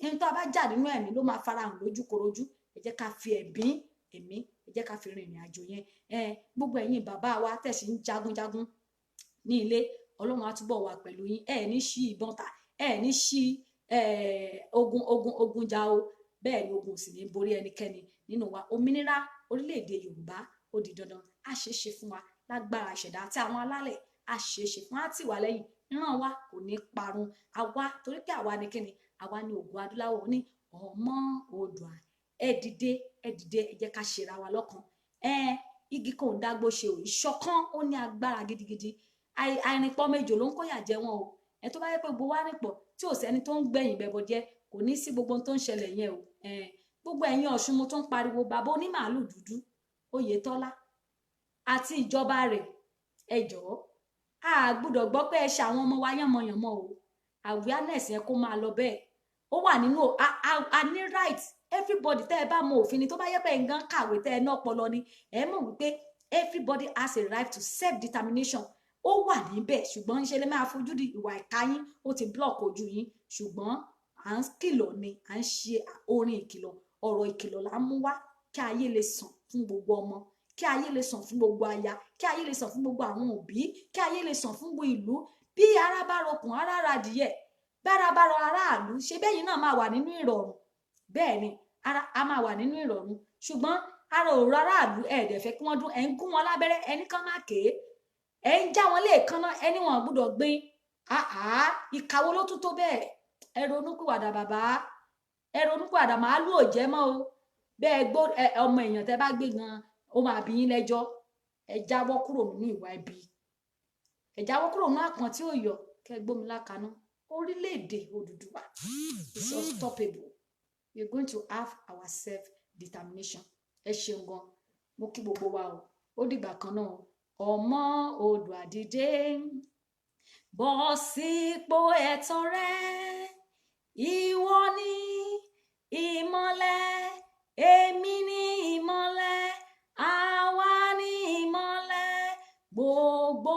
ẹni tó a bá jà nínú ẹ̀mí ló máa farahàn lójúkorojú. Ẹ jẹ́ ká fi ẹ̀mí, ẹ jẹ́ ká fi rin ìrìn àjò yẹn. Ẹ gbogbo ẹ̀yin bàbá wa tẹ̀sí ń jagunjagun ní ilé, Ọlọ́run á túbọ̀ wà pẹ̀lú yín. Ẹ ní ṣí ìbọn ta, ẹ ní ṣí ogun jà o. Bẹ́ẹ̀ ni, ogun sì ní borí ẹnikẹ́ni nínú wa. Òmìnira orílẹ̀-èdè Yorùbá, ó di dandan, á ṣeé ṣe fún wa lágbára ìṣẹ̀dá àti àwọn alálẹ̀. Á ṣeé ṣe fún, á tì wá lẹ́yìn, ìran wa kò ní parun. Àwa, torí pé àwa ni kíni, àwa ni ògùn adúláwọ̀ ní ọmọ Oòduà. Ẹ dìde, ẹ dìde, ẹ jẹ́ ká ṣera wa lọ́kan. Ẹ igi kò ń dágbó ṣe ò. Ìṣọ̀kan, ó ní agbára gidigidi. Àìrìnpọ̀ méjò ló ń kóyà jẹ wọn o. Ẹ tó bá yẹ pé gbogbo wa rìnpọ̀, tí ò sẹ́ni tó ń gbẹ̀yìn bẹbọ jẹ́, kò ní sí gbogbo ohun tó ń ṣẹlẹ̀ yẹn o. Gbogbo ẹ̀yin Ọ̀ṣun, mo tó ń pariwo, bàbá onímàálù dúdú Oyètọ́lá àti ìjọba rẹ̀, ẹ jọ̀ọ́, a gbọ́dọ̀ gbọ́ pé ẹ ṣe àwọn ọmọ wa yànmọ̀yànmọ̀ o. Awareness yẹn kó máa lọ bẹ́ẹ̀. Ó wà nínú a ní right, everybody. Tẹ́ ẹ bá mọ òfin ni, tó bá yẹ pé nǹkan kàwé, tẹ́ ẹ ní ọpọlọ ni, ẹ mọ̀ wípé everybody has a right to self determination. Ó wà níbẹ̀, ṣùgbọ́n ṣe lè máa fojú di ìwà ìka yín, ó ti block ojú yín. Ṣùgbọ́n à ń kìlọ̀ ni, à ń ṣe orin ìkìlọ̀, ọ̀rọ̀ ìkìlọ̀ là ń mú wá, kí ayé lè sàn fún gbogbo ọmọ, kí ayé lè sàn fún gbogbo aya, kí ayé lè sàn fún gbogbo àwọn òbí, kí ayé lè sàn fún gbogbo ìlú. Bí ara bá rokùn, ara ra adìyẹ. Bára bá rọ aráàlú, ṣe bẹ́yìn náà máa wà nínú ìrọ̀rùn. Bẹ́ẹ̀ ni, ara a máa wà nínú ìrọ̀rùn. Ṣùgbọ́n ara ò rọ aráàlú, ẹ̀ dẹ̀ fẹ́ kí wọ́n dún, ẹ̀ ń gún wọn lábẹ́rẹ́, ẹni kan má ké, ẹ̀ ń já wọn léèkánná, ẹni wọn gbúdọ̀ gbin. Àá, ìkàwọ́ ló tún tó bẹ́ẹ̀. Ẹ ronúpìwàdà, bàbá, ẹ ronúpìwàdà. Màálù ò jẹ́ mọ́ o. Bẹ́ẹ̀ gbó ọmọ èèyàn tẹ́ bá gbé gan, ó máa bí yín lẹ́jọ́. Ẹ jáwọ́ kúrò nínú ìwà ibi, ẹ jáwọ́ kúrò nínú àpọ̀n tí ò yọ kẹ́ gbómi lákaná. Orílẹ̀-èdè Odùduwà is unstoppable. We are going to have our self determination. Ẹ ṣé o. Ẹ ṣeun gan, mo kí gbogbo wa o. Ó dìgbà kan náà o. Ọmọ Oòduà dìde, bọ́ sípò ẹ̀tọ́ rẹ. Ìwọ ni ìmọ́lẹ̀, èmi ni ìmọ́lẹ̀, àwa ni ìmọ́lẹ̀ gbogbo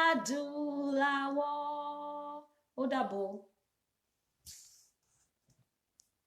adúláwọ̀. Ó dàbọ̀.